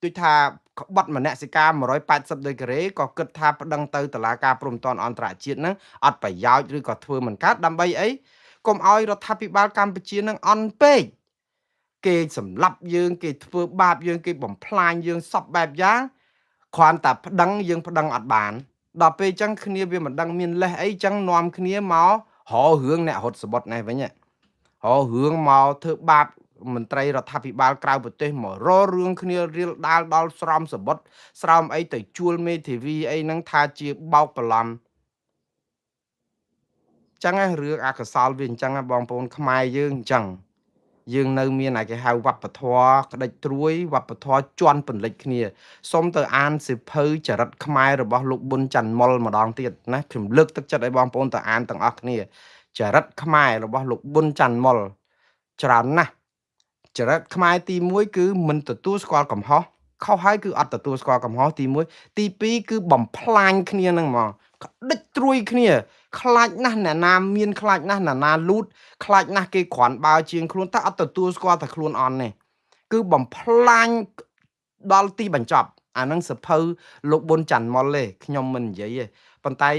ដូចថាក្បត់មនសិការ180ដឺក្រេក៏គិតថាប្តឹងទៅតុលាការព្រំប្រទានអន្តរជាតិហ្នឹងអត់ប្រយោជន៍ឬក៏ធ្វើមិនកើតដើម្បីអីកុំឲ្យរដ្ឋាភិបាលកម្ពុជានឹងអន់ពេកគេសម្លាប់យើងគេធ្វើបាបយើងគេបំផ្លាញយើងសពបែបយ៉ាងគ្រាន់តែប្តឹងយើងប្តឹងអត់បានដល់ពេលអញ្ចឹងគ្នាវាមិនដឹងមានលេសអីអញ្ចឹងនាំគ្នាមករករឿងអ្នករត់សបុតនេះវិញ រករឿងមកធ្វើបាបមន្ត្រីរដ្ឋាភិបាលក្រៅប្រទេសមករករឿងគ្នារៀលដាលដល់ស្រោមសបុតស្រោមអីទៅជួលមេធាវីអីហ្នឹងថាជាបោកបន្លំចឹងរឿងអកុសលវាអញ្ចឹងបងប្អូនខ្មែរយើងអញ្ចឹងយើងនៅមានអាគេហៅវប្បធម៌ក្តិចត្រួយវប្បធម៌ជន់ពន្លិចគ្នាសូមទៅអានសិភៅចរិតខ្មែររបស់លោកប៊ុនច័ន្ទមុលម្ដងទៀតណាខ្ញុំលើកទឹកចិត្តឲ្យបងប្អូនទៅអានទាំងអស់គ្នាចរិតខ្មែររបស់លោកប៊ុនច័ន្ទមុលច្រើនណាស់ចរិតខ្មែរទី1គឺមិនទទួលស្គាល់កំហុសខុសហើយគឺអត់ទទួលស្គាល់កំហុសទី1ទី2គឺបំផ្លាញគ្នានឹងហ្មងក្តិចត្រួយគ្នាខ្លាចណាស់អ្នកណាមានខ្លាចណាស់អ្នកណាលូតខ្លាចណាស់គេគ្រាន់បើជាងខ្លួនតែអត់ទទួលស្គាល់តែខ្លួនអន់នេះគឺបំផ្លាញដល់ទីបញ្ចប់អានឹងសភៅលោកប៊ុនច័ន្ទមុលទេខ្ញុំមិននិយាយទេប៉ុន្តែ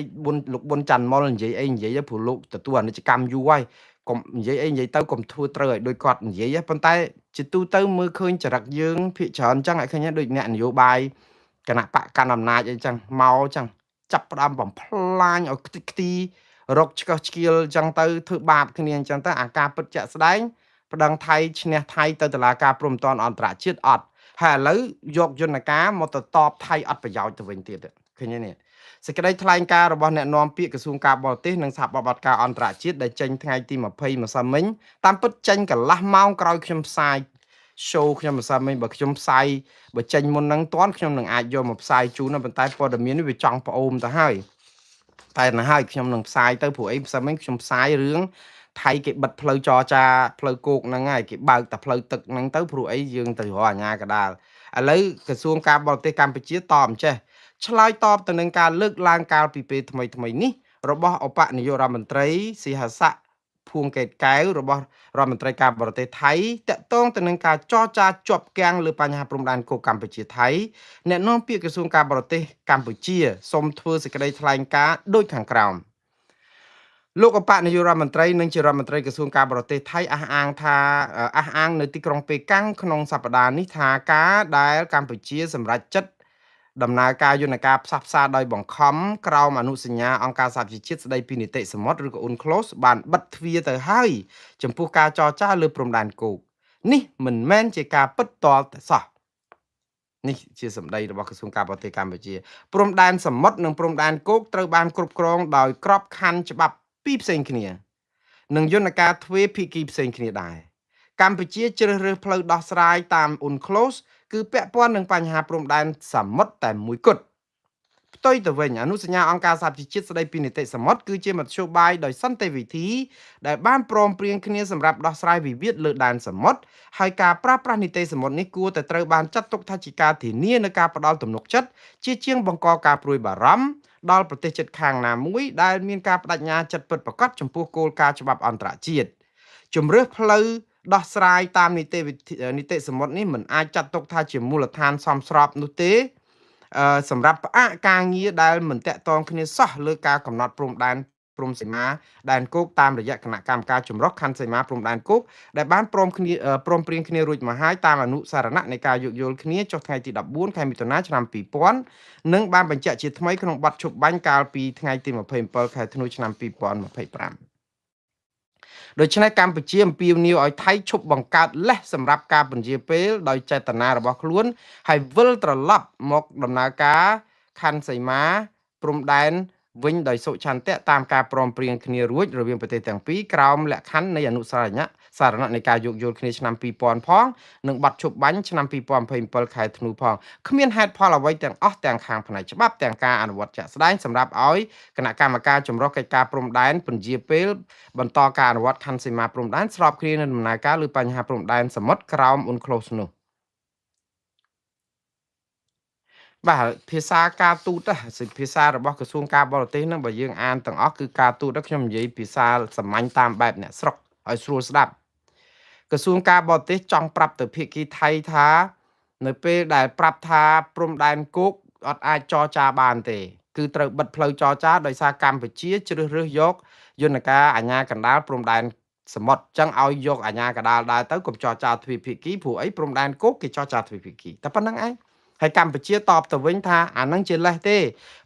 លោកប៊ុនច័ន្ទមុលនិយាយអីនិយាយព្រោះលោកទទួលអនិច្ចកម្មយូរហើយកុំនិយាយអីនិយាយទៅកុំធ្វើត្រូវឲ្យដូចគាត់និយាយប៉ុន្តែជាទូទៅមើលឃើញចរិតយើងភាកច្រើនចឹងឲ្យឃើញដូចអ្នកនយោបាយគណៈបកកណ្ដាលអំណាចអីចឹងមកចឹងចាប់ផ្ដើមបំផ្លាញឲ្យខ្ទេចខ្ទីរកឆ្កឹះឆ្កៀលចឹងទៅធ្វើបាបគ្នាអញ្ចឹងទៅអាការពិតជាក់ស្ដែងប្តឹងថៃឈ្នះថៃទៅតុលាការព្រហ្មទណ្ឌអន្តរជាតិអត់ហើយឥឡូវយកយន្តការមកទៅតបថៃអត់ប្រយោជន៍ទៅវិញទៀតឃើញទេនេះសេចក្តីថ្លែងការណ៍របស់អ្នកនាំពាក្យក្រសួងការបរទេសនិងសហប្រតិបត្តិការអន្តរជាតិដែលចេញថ្ងៃទី20ម្សិលមិញតាមពិតចេញកន្លះម៉ោងក្រោយខ្ញុំផ្សាយ show ខ្ញុំម្សិលមិញបើខ្ញុំផ្សាយបើចេញមុនហ្នឹងតាន់ខ្ញុំនឹងអាចយកមកផ្សាយជូនប៉ុន្តែព័ត៌មាននេះវាចង់ប្អូមទៅហើយតែណាហើយខ្ញុំនឹងផ្សាយទៅព្រោះអីម្សិលមិញខ្ញុំផ្សាយរឿងថៃគេបិទផ្លូវចរចាផ្លូវគោកហ្នឹងហើយគេបើកតែផ្លូវទឹកហ្នឹងទៅព្រោះអីយើងទៅរកអាញាកដាលឥឡូវក្រសួងការបរទេសកម្ពុជាតបចេះឆ្លើយតបទៅនឹងការលើកឡើងកាលពីពេលថ្មីថ្មីនេះរបស់ឧបនាយករដ្ឋមន្ត្រីស៊ីហស័កភួងកេតកែវរបស់រដ្ឋមន្ត្រីការបរទេសថៃតាក់ទងទៅនឹងការចរចាជាប់គាំងលើបញ្ហាព្រំដែនគោកកម្ពុជាថៃអ្នកនាំពាក្យក្រសួងការបរទេសកម្ពុជាសូមធ្វើសេចក្តីថ្លែងការណ៍ដូចខាងក្រោមលោកឧបនាយករដ្ឋមន្ត្រីនិងជារដ្ឋមន្ត្រីក្រសួងការបរទេសថៃអះអាងថាអះអាងនៅទីក្រុងប៉េកាំងក្នុងសប្តាហ៍នេះថាការដែលកម្ពុជាសម្រេចចិត្តដំណើរការយន្តការផ្សះផ្សាដោយបង្ខំក្រោមអនុសញ្ញាអង្គការសហប្រជាជាតិស្តីពីនីតិសមុទ្រឬក៏ UNCLOS បានបិទទ្វារទៅហើយចំពោះការចរចាលើព្រំដែនគោកនេះមិនមែនជាការពិតទាល់តែសោះនេះជាសម្ដីរបស់ក្រសួងការបរទេសកម្ពុជាព្រំដែនសមុទ្រនិងព្រំដែនគោកត្រូវបានគ្រប់គ្រងដោយក្របខ័ណ្ឌច្បាប់ពីរផ្សេងគ្នានិងយន្តការទ្វេភាគីផ្សេងគ្នាដែរកម្ពុជាជ្រើសរើសផ្លូវដោះស្រាយតាម UNCLOS គឺពាក់ព័ន្ធនឹងបញ្ហាព្រំដែនសមុទ្រតែមួយគត់ផ្ទុយទៅវិញអនុសញ្ញាអង្គការសហប្រជាជាតិស្តីពីនីតិសមុទ្រគឺជាមធ្យោបាយដោយសន្តិវិធីដែលបានព្រមព្រៀងគ្នាសម្រាប់ដោះស្រាយវិវាទលើដែនសមុទ្រហើយការប្រើប្រាស់នីតិសមុទ្រនេះគួរតែត្រូវបានចាត់ទុកថាជាការធានានូវការផ្ដល់ទំនុកចិត្តជាជាងបង្កការព្រួយបារម្ភដល់ប្រទេសជិតខាងណាមួយដែលមានការបដិញ្ញាចិត្តពិតប្រាកដចំពោះគោលការណ៍ច្បាប់អន្តរជាតិជំរើសផ្លូវដោះស្រាយតាមនីតិនីតិសមុទ្រនេះមិនអាចចាត់ទុកថាជាមូលដ្ឋានសមស្របនោះទេសម្រាប់ផ្អាកការងារដែលមិនតាក់ទងគ្នាសោះលើការកំណត់ព្រំដែនព្រំសីមាដែនគោកតាមរយៈគណៈកម្មការចម្រុះខណ្ឌសីមាព្រំដែនគោកដែលបានព្រមព្រៀងគ្នារួចមកហើយតាមអនុសារណៈនៃការយោគយល់គ្នាចុះថ្ងៃទី14ខែមិថុនាឆ្នាំ2000និងបានបញ្ជាក់ជាថ្មីក្នុងបទឈប់បាញ់កាលពីថ្ងៃទី27ខែធ្នូឆ្នាំ2025ដូច្នេះកម្ពុជាអំពាវនាវឲ្យថៃឈប់បង្កើតលេសសម្រាប់ការពន្យាពេលដោយចេតនារបស់ខ្លួនហើយវិលត្រឡប់មកដំណើរការខណ្ឌសីមាព្រំដែនវិញដោយសុឆន្ទៈតាមការព្រមព្រៀងគ្នារួចរវាងប្រទេសទាំងពីរក្រោមលក្ខខណ្ឌនៃអនុសារណៈសារណៈនៃការយោគយល់គ្នាឆ្នាំ2000ផងនិងបទឈប់បាញ់ឆ្នាំ2027ខែធ្នូផងគ្មានហេតុផលអ្វីទាំងអស់ទាំងខាងផ្នែកច្បាប់ទាំងការអនុវត្តជាក់ស្ដែងសម្រាប់ឲ្យគណៈកម្មការចម្រុះកិច្ចការព្រំដែនពន្យាពេលបន្តការអនុវត្តខណ្ឌសីមាព្រំដែនស្របគ្នានឹងដំណើរការលើបញ្ហាព្រំដែនសមុទ្រក្រោម UNCLOS នោះបាទភាសាការទូតភាសារបស់ក្រសួងការបរទេសហ្នឹងបើយើងអានទាំងអស់គឺការទូតខ្ញុំនិយាយភាសាសាមញ្ញតាមបែបអ្នកស្រុកឲ្យស្រួលស្ដាប់ក្រសួងការបរទេសចង់ប្រាប់ទៅភាគីថៃថានៅពេលដែលប្រាប់ថាព្រំដែនគោកអត់អាចចរចាបានទេគឺត្រូវបិទផ្លូវចរចាដោយសារកម្ពុជាជ្រើសរើសយកយន្តការអាជ្ញាកណ្ដាលព្រំដែនសមុទ្រចឹងឲ្យយកអាជ្ញាកណ្ដាលដែរទៅកុំចរចាទ្វេភាគីព្រោះអីព្រំដែនគោកគេចរចាទ្វេភាគីតែប៉ុណ្្នឹងឯង ហើយកម្ពុជាតបទៅវិញថាអានឹងជាលេសទេ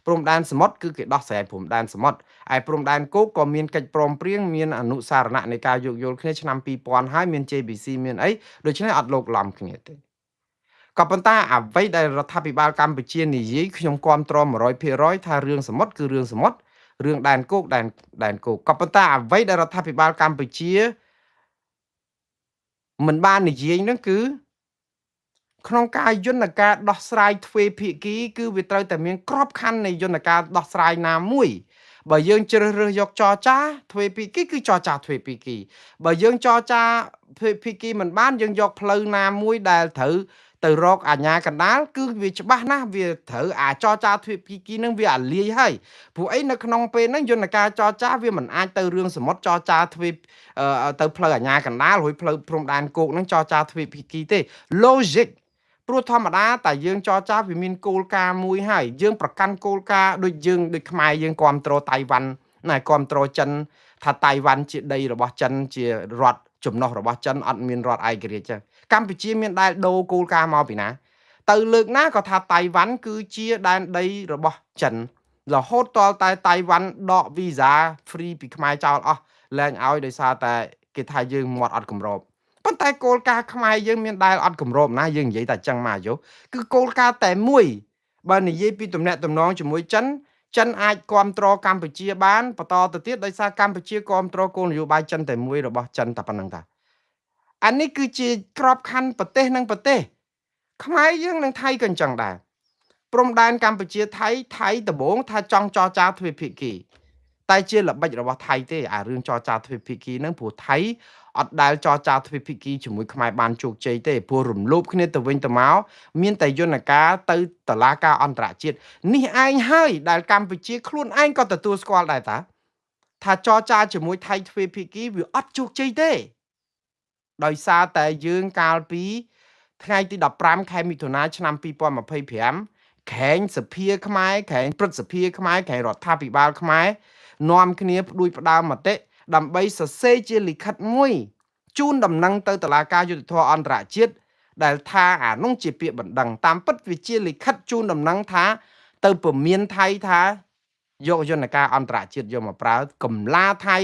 ព្រំដែនសមុទ្រគឺគេដោះស្រាយព្រំដែនសមុទ្រឯព្រំដែនគោកក៏មានកិច្ចព្រមព្រៀងមានអនុសារណៈនៃការយោគយល់គ្នាឆ្នាំ2000ហើយមាន JBC មានអីដូច្នេះអត់លោកឡំគ្នាទេក៏ប៉ុន្តែអ្វីដែលរដ្ឋាភិបាលកម្ពុជានិយាយខ្ញុំគាំទ្រ100%ថារឿងសមុទ្រគឺរឿងសមុទ្ររឿងដែនគោកដែនគោកក៏ប៉ុន្តែអ្វីដែលរដ្ឋាភិបាលកម្ពុជាមិនបាននិយាយហ្នឹងគឺក្នុងការយន្តការដោះស្រាយទ្វេភាគីគឺវាត្រូវតែមានក្របខ័ណ្ឌនៃយន្តការដោះស្រាយណាមួយបើយើងជ្រើសរើសយកចរចាទ្វេភាគីគឺចរចាទ្វេភាគីបើយើងចរចាទ្វេភាគីមិនបានយើងយកផ្លូវណាមួយដែលត្រូវទៅរកអាញាកណ្ដាលគឺវាច្បាស់ណាស់វាត្រូវអាចរចាទ្វេភាគីនឹងវាអាលាយហើយព្រោះអីនៅក្នុងពេលហ្នឹងយន្តការចរចាវាមិនអាចទៅរឿងសមុទ្រចរចាទ្វេទៅផ្លូវអាញាកណ្ដាលរួចផ្លូវព្រំដែនគោកហ្នឹងចរចាទ្វេភាគីទេ logic ព្រោះធម្មតាតែយើងចរចាវាមានគោលការណ៍មួយហើយយើងប្រកាន់គោលការណ៍ដូចយើងដូចខ្មែរយើងគ្រប់គ្រងតៃវ៉ាន់ណាគ្រប់គ្រងចិនថាតៃវ៉ាន់ជាដីរបស់ចិនជារដ្ឋចំណុះរបស់ចិនអត់មានរដ្ឋឯករាជ្យចឹងកម្ពុជាមានដែលដូរគោលការណ៍មកពីណាទៅលើកណាក៏ថាតៃវ៉ាន់គឺជាដែនដីរបស់ចិនរហូតទាល់តែតៃវ៉ាន់ដកវីសា free ពីខ្មែរចោលអស់លែងឲ្យដោយសារតែគេថាយើងមាត់អត់គម្របប៉ុន្តែគោលការណ៍ខ្មែរយើងមានដែលអត់គម្របណាយើងនិយាយតែចឹងមកយោគឺគោលការណ៍តែមួយបើនិយាយពីទំនាក់ទំនងជាមួយចិនចិនអាចគ្រប់គ្រងកម្ពុជាបានបន្តទៅទៀតដោយសារកម្ពុជាគ្រប់គ្រងគោលនយោបាយចិនតែមួយរបស់ចិនតែប៉ុណ្្នឹងតាអានេះគឺជាក្របខ័ណ្ឌប្រទេសនិងប្រទេសខ្មែរយើងនិងថៃក៏អញ្ចឹងដែរព្រំដែនកម្ពុជាថៃថៃដំបូងថាចង់ចរចាទ្វេភាគីតែជាល្បិចរបស់ថៃទេអារឿងចរចាទ្វេភាគីហ្នឹងព្រោះថៃអត់ដែលចរចាទ្វេភាគីជាមួយខ្មែរបានជោគជ័យទេព្រោះរំលោភគ្នាទៅវិញទៅមកមានតែយន្តការទៅតឡាការអន្តរជាតិនេះឯងហើយដែលកម្ពុជាខ្លួនឯងក៏ទទួលស្គាល់ដែរតាថាចរចាជាមួយថៃទ្វេភាគីវាអត់ជោគជ័យទេដោយសារតែយើងកាលពីថ្ងៃទី15ខែមិថុនាឆ្នាំ2025ក្រែងសភាខ្មែរក្រែងព្រឹទ្ធសភាខ្មែរក្រែងរដ្ឋាភិបាលខ្មែរនាំគ្នាផ្ដួចផ្ដើមមតិដើម្បីសរសេរជាលិខិតមួយជូនដំណឹងទៅតុលាការយុត្តិធម៌អន្តរជាតិដែលថាអានោះជាពាក្យបណ្ដឹងតាមពិតវាជាលិខិតជូនដំណឹងថាទៅពមៀនថៃថាយកយន្តការអន្តរជាតិយកមកប្រើកំឡាថៃ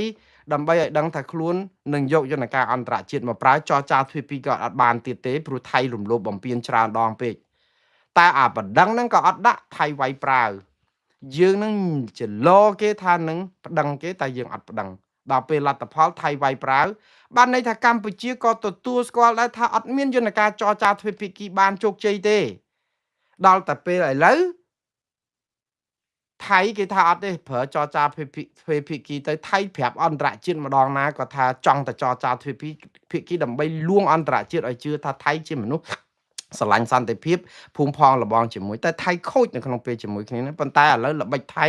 ដើម្បីឲ្យដឹងថាខ្លួននឹងយកយន្តការអន្តរជាតិមកប្រើចរចាទ្វេភាគីក៏អត់បានទៀតទេព្រោះថៃរំលោភបំពានច្រើនដងពេកតែអាបណ្ដឹងហ្នឹងក៏អត់ដាក់ថៃវាយប្រាវយើងនឹងចលោគេថានឹងប្តឹងគេតែយើងអត់ប្តឹងដល់ពេលលទ្ធផលថៃវាយប្រាវបានន័យថាកម្ពុជាក៏ទទួលស្គាល់ដែរថាអត់មានយន្តការចរចាទ្វេភាគីបានជោគជ័យទេដល់តែពេលឥឡូវថៃគេថាអត់ទេប្រើចរចាទ្វេភាគីទៅថៃប្រាប់អន្តរជាតិម្ដងណាក៏ថាចង់តែចរចាទ្វេភាគីដើម្បីលួងអន្តរជាតិឲ្យជឿថាថៃជាមនុស្សស្រឡាញ់សន្តិភាពភូមិផងលបងជាមួយតែថៃខូចនៅក្នុងពេលជាមួយគ្នាហ្នឹងប៉ុន្តែឥឡូវល្បិចថៃ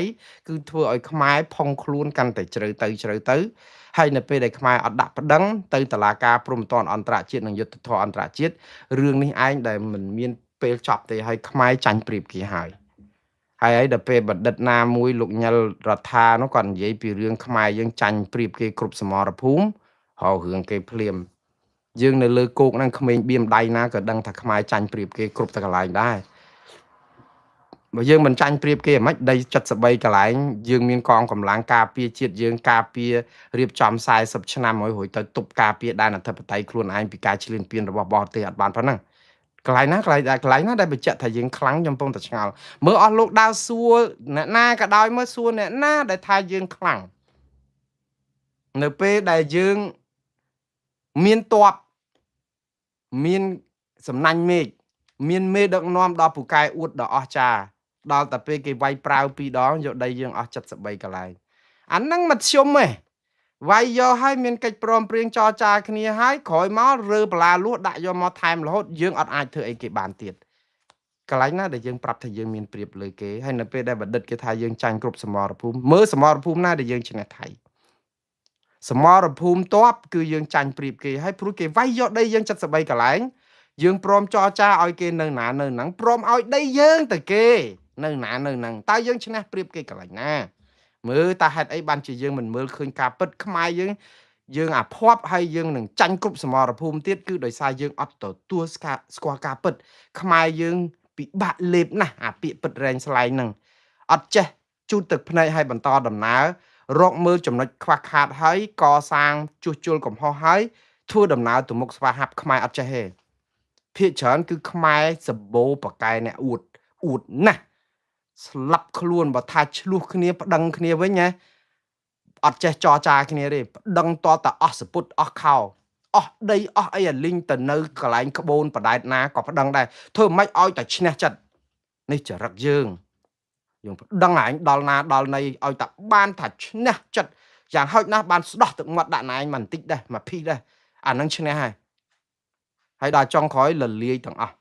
គឺធ្វើឲ្យខ្មែរផុងខ្លួនកាន់តែជ្រៅទៅជ្រៅទៅហើយនៅពេលដែលខ្មែរអត់ដាក់ប្តឹងទៅតុលាការព្រហ្មទណ្ឌអន្តរជាតិនិងយុត្តិធម៌អន្តរជាតិរឿងនេះឯងដែលមិនមានពេលចប់ទេហើយខ្មែរចាញ់ប្រៀបគេហើយហើយដល់ពេលបណ្ឌិតណាមួយលោកញិលរដ្ឋានោះគាត់និយាយពីរឿងខ្មែរយើងចាញ់ប្រៀបគេគ្រប់សមរភូមិហៅរឿងគេភ្លាមយើងនៅលើគោកហ្នឹងក្មេងបៀមដៃណាក៏ដឹងថាខ្មែរចាញ់ប្រៀបគេគ្រប់តែកន្លែងដែរបើយើងមិនចាញ់ប្រៀបគេហ្មងដី73កន្លែងយើងមានកងកម្លាំងការពារជាតិយើងការពាររៀបចំ40ឆ្នាំហើយរួចទៅទប់ការពារដែនអធិបតេយ្យខ្លួនឯងពីការឈ្លានពានរបស់បរទេសអត់បានប៉ុណ្ណឹងកន្លែងណាកន្លែងកន្លែងណាដែលបញ្ជាក់ថាយើងខ្លាំងខ្ញុំកំពុងតែឆ្ងល់មើលអស់លោកដើរសួរអ្នកណាក៏ដោយមើលសួរអ្នកណាដែលថាយើងខ្លាំងនៅពេលដែលយើងមានតបមានសំណាញ់មេឃមានមេដឹកនាំដល់ពូកែអួតដល់អស្ចារ្យដល់តែពេលគេវាយប្រាវពីរដងយកដីយើងអស់73កន្លែងអាហ្នឹងមធ្យមទេវាយយកឲ្យមានកិច្ចព្រមព្រៀងចរចាគ្នាហើយក្រោយមករើបលាលួសដាក់យកមកថែមរហូតយើងអត់អាចធ្វើអីគេបានទៀតកន្លែងណាដែលយើងប្រាប់ថាយើងមានប្រៀបលើគេហើយនៅពេលដែលបណ្ឌិតគេថាយើងចាញ់គ្រប់សមរភូមិមើលសមរភូមិណាដែលយើងឈ្នះថៃសមរភូមិតបគឺយើងចាញ់ប្រៀបគេហើយព្រោះគេវាយយកដីយើង73កន្លែងយើងព្រមចរចាឲ្យគេនៅណានៅហ្នឹងព្រមឲ្យដីយើងទៅគេនៅណានៅហ្នឹងតើយើងឈ្នះប្រៀបគេកន្លែងណាមើលតើហេតុអីបានជាយើងមិនមើលឃើញការពិតខ្មែរយើងយើងអាភ័ព្វហើយយើងនឹងចាញ់គ្រប់សមរភូមិទៀតគឺដោយសារយើងអត់ទទួលស្គាល់ការពិតខ្មែរយើង ពិបាកលេបណាស់អាពាក្យពិតរែងស្លែងហ្នឹងអត់ចេះជូតទឹកភ្នែកឲ្យបន្តដំណើររកមើលចំណុចខ្វះខាតហើយកសាងជួសជុលកំហុសហើយធ្វើដំណើរទៅមុខស្វាហាប់ខ្មែរអត់ចេះទេភាគច្រើនគឺខ្មែរសបោបកែអ្នកអួតអួតណាស់ស្លាប់ខ្លួនបើថាឆ្លោះគ្នាប្តឹងគ្នាវិញណាអត់ចេះចរចាគ្នាទេប្តឹងតតែអស់សពុតអស់ខោអស់ដីអស់អីអាលីងទៅនៅកន្លែងក្បូនបដែតណាក៏ប្តឹងដែរធ្វើមិនឲ្យតែឈ្នះចិត្តនេះចរិតយើងយើងប្តឹងឯងដល់ណាដល់ណីឲ្យតែបានថាឈ្នះចិត្តយ៉ាងហោចណាស់បានស្ដោះទឹកមាត់ដាក់ណែឯងមិនបន្តិចដែរមកភីដែរអានឹងឈ្នះហើយហើយដល់ចុងក្រោយលលាយទាំងអស់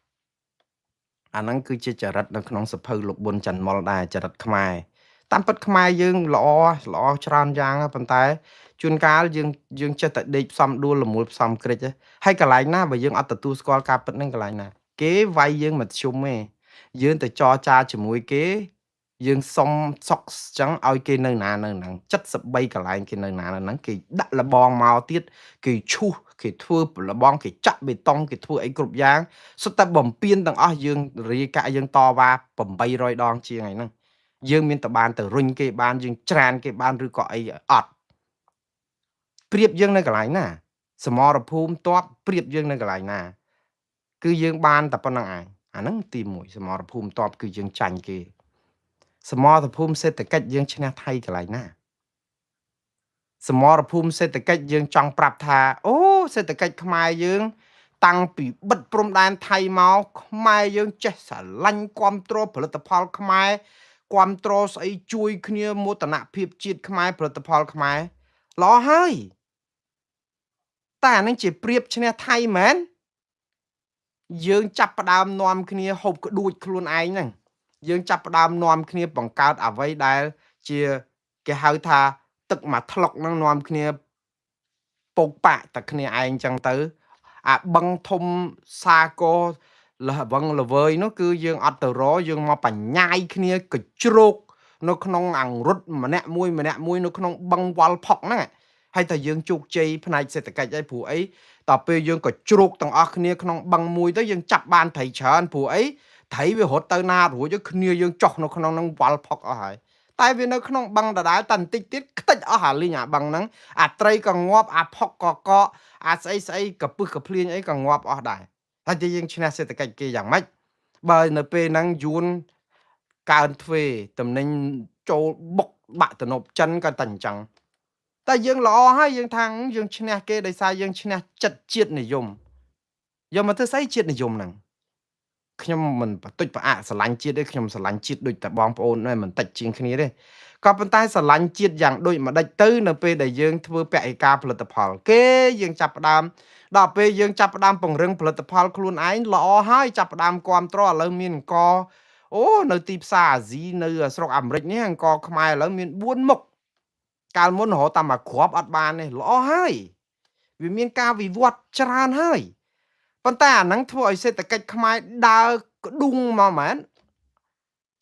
អាហ្នឹងគឺជាចរិតនៅក្នុងសភៅលោកប៊ុនច័ន្ទមុលដែរចរិតខ្មែរតាមពិតខ្មែរយើងល្អល្អច្រើនយ៉ាងប៉ុន្តែជួនកាលយើងចេះតែដេកផ្សំដួលលមូលផ្សំក្រិចហើយកន្លែងណាបើយើងអត់ទទួលស្គាល់ការពិតហ្នឹងកន្លែងណាគេវាយយើងមិនជុំទេយើងទៅចរចាជាមួយគេយើងសុំសុកចឹងឲ្យគេនៅណានៅហ្នឹង73កន្លែងគេនៅណានៅហ្នឹងគេដាក់លបងមកទៀតគេឈូសគេធ្វើលបងគេចាក់បេតុងគេធ្វើអីគ្រប់យ៉ាងសុទ្ធតែបំពេញទាំងអស់យើងរាយកាក់យើងតវ៉ា800ដងជាងហើយហ្នឹងយើងមានតែបានទៅរុញគេបានយើងច្រានគេបានឬក៏អីអត់ប្រៀបយើងនៅកន្លែងណាសមរភូមិតបប្រៀបយើងនៅកន្លែងណាគឺយើងបានតែប៉ុណ្្នឹងឯងអាហ្នឹងទី1សមរភូមិតបគឺយើងចាញ់គេសមរភូមិសេដ្ឋកិច្ចយើងឈ្នះថៃកន្លែងណាសមរភូមិសេដ្ឋកិច្ចយើងចង់ប្រាប់ថាអូសេដ្ឋកិច្ចខ្មែរយើងតាំងពីបិទព្រំដែនថៃមកខ្មែរយើងចេះស្រឡាញ់គ្រប់គ្រងផលិតផលខ្មែរគ្រប់គ្រងស្អីជួយគ្នាមោទនភាពជាតិខ្មែរផលិតផលខ្មែរល្អហើយតែអានឹងជាប្រៀបឈ្នះថៃមែនយើងចាប់ផ្ដើមនាំគ្នាហូបក្ដួចខ្លួនឯងហ្នឹងយើងចាប់ផ្ដើមនាំគ្នាបង្កើតអ្វីដែលជាគេហៅថាទឹកមួយថ្លុកហ្នឹងនាំគ្នាពោកប៉ាក់តែគ្នាឯងចឹងទៅអាបឹងធំសាកលវឹងល្វើយនោះគឺយើងអត់ទៅរយើងមកបញ្ញាយគ្នាកជ្រោកនៅក្នុងអង្រុតម្នាក់មួយម្នាក់មួយនៅក្នុងបឹងវ៉ាល់ផុកហ្នឹងហើយតែយើងជោគជ័យផ្នែកសេដ្ឋកិច្ចហើយព្រោះអីតទៅពេលយើងក៏ជ្រោកទាំងអស់គ្នាក្នុងបឹងមួយទៅយើងចាប់បានត្រីច្រើនព្រោះអីត្រីវារត់ទៅណារួចគ្នាយើងចុះនៅក្នុងហ្នឹងវ៉ាល់ផុកអស់ហើយតែវានៅក្នុងបឹងដដែលតែបន្តិចទៀតខ្ទេចអស់អាលីងអាបឹងហ្នឹងអាត្រីក៏ងាប់អាផុកក៏កកអាស្អីស្អីកពឹសកភ្លៀងអីក៏ងាប់អស់ដែរហើយយើងឈ្នះសេដ្ឋកិច្ចគេយ៉ាងម៉េចបើនៅពេលហ្នឹងយួនកើនទ្វេតំណែងចូលបុកបាក់ទំនប់ចិនក៏តែអញ្ចឹងតែយើងល្អហើយយើងថាយើងឈ្នះគេដោយសារយើងឈ្នះចិត្តជាតិនិយមយកមកធ្វើស្អីជាតិនិយមហ្នឹងខ្ញុំមិនបន្តិចផ្អាកស្រឡាញ់ជាតិទេខ្ញុំស្រឡាញ់ជាតិដូចតែបងប្អូនដែរមិនតិចជាងគ្នាទេក៏ប៉ុន្តែស្រឡាញ់ជាតិយ៉ាងដូចម្ដេចទៅនៅពេលដែលយើងធ្វើពហិការផលិតផលគេយើងចាប់ផ្ដើមដល់ពេលយើងចាប់ផ្ដើមពង្រឹងផលិតផលខ្លួនឯងល្អហើយចាប់ផ្ដើមគ្រប់គ្រងឥឡូវមានអង្គអូនៅទីផ្សារអាស៊ីនៅស្រុកអាមេរិកនេះអង្គខ្មែរឥឡូវមាន4មុខកាលមុនរហូតតាមមួយគ្រាប់អត់បានទេល្អហើយវាមានការវិវត្តច្រើនហើយប៉ុន្តែអាហ្នឹងធ្វើឲ្យសេដ្ឋកិច្ចខ្មែរដើរក្ដុងមកមែន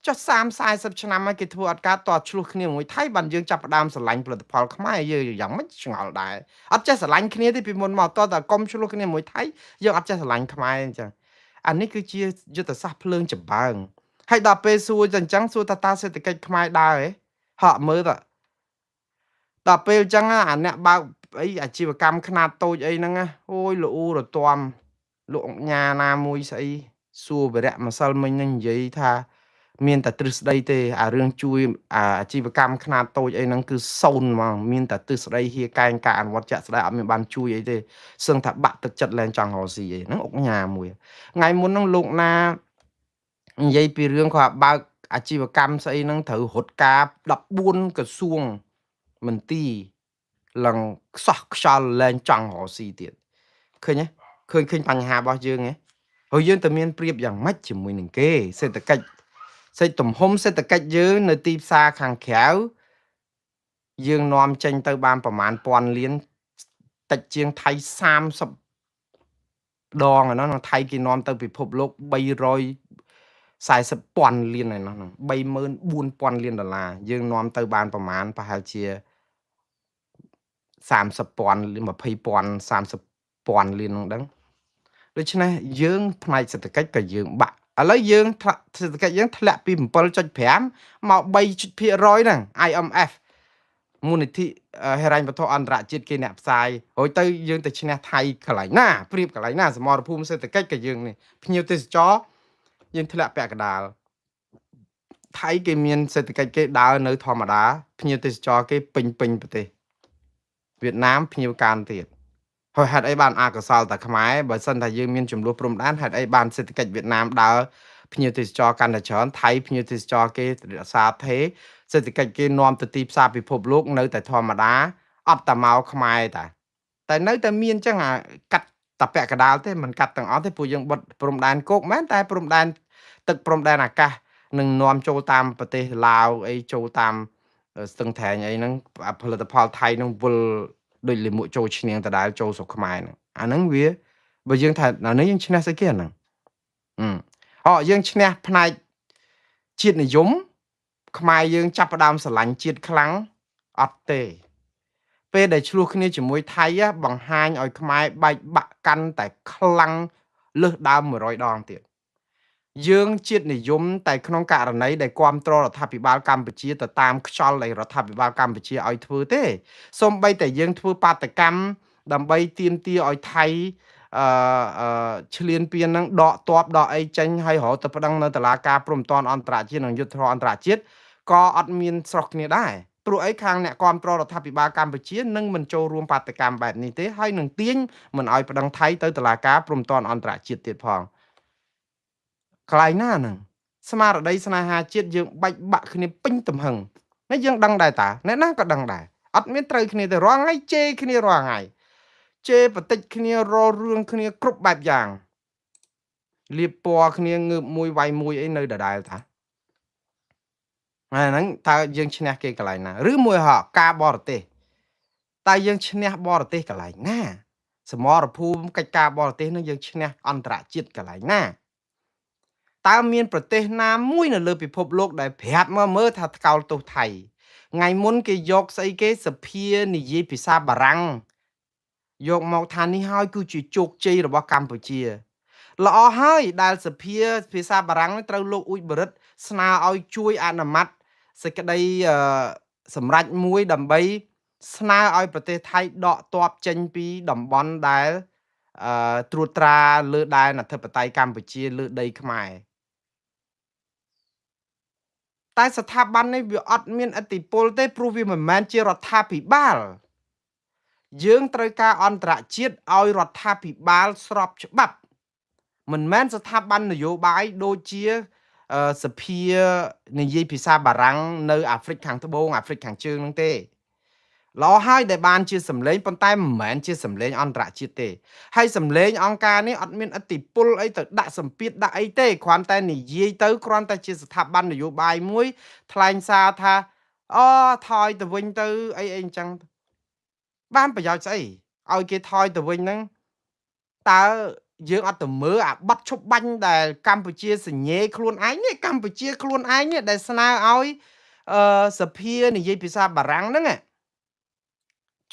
ចុះ30 40ឆ្នាំហើយគេធ្វើអត់ការតឆ្លោះគ្នាមួយថៃបានយើងចាប់ផ្ដើមស្រឡាញ់ផលិតផលខ្មែរយើងយ៉ាងម៉េចឆ្ងល់ដែរអត់ចេះស្រឡាញ់គ្នាទេពីមុនមកតតែកុំឆ្លោះគ្នាមួយថៃយើងអត់ចេះស្រឡាញ់ខ្មែរអញ្ចឹងអានេះគឺជាយុទ្ធសាស្ត្រភ្លើងចម្បើងហើយដល់ពេលសួរទៅអញ្ចឹងសួរថាតើសេដ្ឋកិច្ចខ្មែរដើរហ៎ហក់មើលទៅដល់ពេលអញ្ចឹងអាអ្នកបើកអីអាជីវកម្មខ្នាតតូចអីហ្នឹងអូយលូរទាំលោកអញ្ញាណាមួយស្អីសួរវរៈម្សិលមិញហ្នឹងនិយាយថាមានតែទ្រឹស្ដីទេអារឿងជួយអាជីវកម្មខ្នាតតូចអីហ្នឹងគឺសូន្យហ្មងមានតែទ្រឹស្ដីហៀកែងការអនុវត្តជាក់ស្ដែងអត់មានបានជួយអីទេសឹងថាបាក់ទឹកចិត្តលែងចង់រកស៊ីអីហ្នឹងអុកញ៉ាមួយថ្ងៃមុនហ្នឹងលោកណានិយាយពីរឿងគាត់បើកអាជីវកម្មស្អីហ្នឹងត្រូវរត់ការ14ក្រសួងមន្ទីរឡើងខ្សោះខ្យល់លែងចង់រកស៊ីទៀតឃើញទេឃើញបញ្ហារបស់យើងហ៎ហើយយើងទៅមានប្រៀបយ៉ាងម៉េចជាមួយនឹងគេសេដ្ឋកិច្ចសេដ្ឋទំហំសេដ្ឋកិច្ចយើងនៅទីផ្សារខាងក្រៅយើងនាំចេញទៅបានប្រមាណ1000លានតិចជាងថៃ30ដងឯនោះថៃគេនាំទៅពិភពលោក340ពាន់លានឯនោះ34000លានដុល្លារយើងនាំទៅបានប្រមាណប្រហែលជា30ពាន់20ពាន់30ពាន់លានហ្នឹងដឹងដូច្នេះយើងផ្នែកសេដ្ឋកិច្ចក៏យើងបាក់ ឥឡូវយើងសេដ្ឋកិច្ចយើងធ្លាក់ពី7.5មក3%ហ្នឹង IMF មូលនិធិហិរញ្ញវត្ថុអន្តរជាតិគេអ្នកផ្សាយរួចទៅយើងទៅឈ្នះថៃកន្លែងណាប្រៀបកន្លែងណាសមរភូមិសេដ្ឋកិច្ចក៏យើងនេះភ្ញៀវទេសចរយើងធ្លាក់ពាក់កណ្ដាលថៃគេមានសេដ្ឋកិច្ចគេដើរនៅធម្មតាភ្ញៀវទេសចរគេពេញពេញប្រទេសវៀតណាមភ្ញៀវកើនទៀតហើយហេតុអីបានអកុសលតែខ្មែរបើសិនថាយើងមានចំនួនព្រំដែនហេតុអីបានសេដ្ឋកិច្ចវៀតណាមដើរភ្ញៀវទេសចរកាន់តែច្រើនថៃភ្ញៀវទេសចរគេរក្សាថេសេដ្ឋកិច្ចគេនាំទៅទីផ្សារពិភពលោកនៅតែធម្មតាអត់តែមកខ្មែរតែនៅតែមានចឹងអាកាត់តែពាក់កណ្ដាលទេមិនកាត់ទាំងអស់ទេពួកយើងបិទព្រំដែនគោកមែនតែព្រំដែនទឹកព្រំដែនអាកាសនឹងនាំចូលតាមប្រទេសឡាវអីចូលតាមស្ទឹងត្រែងអីហ្នឹងផលិតផលថៃហ្នឹងវិលដូចលិមួកចូលឈ្នាងដដែលចូលស្រុកខ្មែរហ្នឹងអាហ្នឹងវាបើយើងថាអានេះយើងឈ្នះស្អីគេអាហ្នឹងអយើងឈ្នះផ្នែកជាតិនិយមខ្មែរយើងចាប់ផ្ដើមស្រឡាញ់ជាតិខ្លាំងអត់ទេពេលដែលឆ្លោះគ្នាជាមួយថៃបង្ហាញឲ្យខ្មែរបែកបាក់កាន់តែខ្លាំងលើសដើម100ដងទៀតយើងជាតិនិយមតែក្នុងករណីដែលគ្រប់គ្រងរដ្ឋាភិបាលកម្ពុជាទៅតាមខ្យល់ដែលរដ្ឋាភិបាលកម្ពុជាឲ្យធ្វើទេសូម្បីតែយើងធ្វើបាតកម្មដើម្បីទាមទារឲ្យថៃអឺឈ្លានពាននឹងដកតបដកអីចេញហើយរហូតទៅប្តឹងនៅតុលាការព្រំប្រទានអន្តរជាតិនិងយុត្តិធម៌អន្តរជាតិក៏អត់មានស្រុះគ្នាដែរព្រោះអីខាងអ្នកគ្រប់គ្រងរដ្ឋាភិបាលកម្ពុជានឹងមិនចូលរួមបាតកម្មបែបនេះទេហើយនឹងទាញមិនឲ្យប្តឹងថៃទៅតុលាការព្រំប្រទានអន្តរជាតិទៀតផងកន្លែងណាហ្នឹងស្មារតីស្នេហាជាតិយើងបែកបាក់គ្នាពេញទំហឹងនេះយើងដឹងដែរតាអ្នកណាក៏ដឹងដែរអត់មានត្រូវគ្នាទេរាល់ថ្ងៃជេរគ្នារាល់ថ្ងៃជេរបតិចគ្នាររឿងគ្នាគ្រប់បែបយ៉ាងលៀបពណ៌គ្នាងើបមួយវាយមួយអីនៅដដែលតាហើយហ្នឹងតើយើងឈ្នះគេកន្លែងណាឬមួយហកការបរទេសតើយើងឈ្នះបរទេសកន្លែងណាសមរភូមិកិច្ចការបរទេសនឹងយើងឈ្នះអន្តរជាតិកន្លែងណាតើមានប្រទេសណាមួយនៅលើពិភពលោកដែលប្រាប់មកមើលថាថ្កោលទោសថៃថ្ងៃមុនគេយកស្អីគេសភានិយាយភាសាបារាំងយកមកថានេះហើយគឺជាជោគជ័យរបស់កម្ពុជាល្អហើយដែលសភាភាសាបារាំងត្រូវលោកអ៊ូចបរិទ្ធស្នើឲ្យជួយអនុម័តសេចក្តីសម្រេចមួយដើម្បីស្នើឲ្យប្រទេសថៃដកទ័ពចេញពីតំបន់ដែលត្រួតត្រាលើដែនអធិបតេយ្យកម្ពុជាលើដីខ្មែរតែស្ថាប័ននេះវាអត់មានឥទ្ធិពលទេព្រោះវាមិនមែនជារដ្ឋាភិបាលយើងត្រូវការអន្តរជាតិឲ្យរដ្ឋាភិបាលស្របច្បាប់មិនមែនស្ថាប័ននយោបាយដូចជាសភានិយាយភាសាបារាំងនៅអាហ្វ្រិកខាងត្បូងអាហ្វ្រិកខាងជើងហ្នឹងទេល្អហើយដែលបានជាសម្លេងប៉ុន្តែមិនមែនជាសម្លេងអន្តរជាតិទេហើយសម្លេងអង្គការនេះអត់មានឥទ្ធិពលអីទៅដាក់សម្ពាធដាក់អីទេគ្រាន់តែនិយាយទៅគ្រាន់តែជាស្ថាប័ននយោបាយមួយថ្លែងសារថាអូថយទៅវិញទៅអីអីអញ្ចឹងបានប្រយោជន៍ស្អីឲ្យគេថយទៅវិញហ្នឹងតើយើងអត់ទៅមើលអាបတ်ឈប់បាញ់ដែលកម្ពុជាសញ្ញេខ្លួនឯងនេះកម្ពុជាខ្លួនឯងនេះដែលស្នើឲ្យសភានិយាយភាសាបារាំងហ្នឹង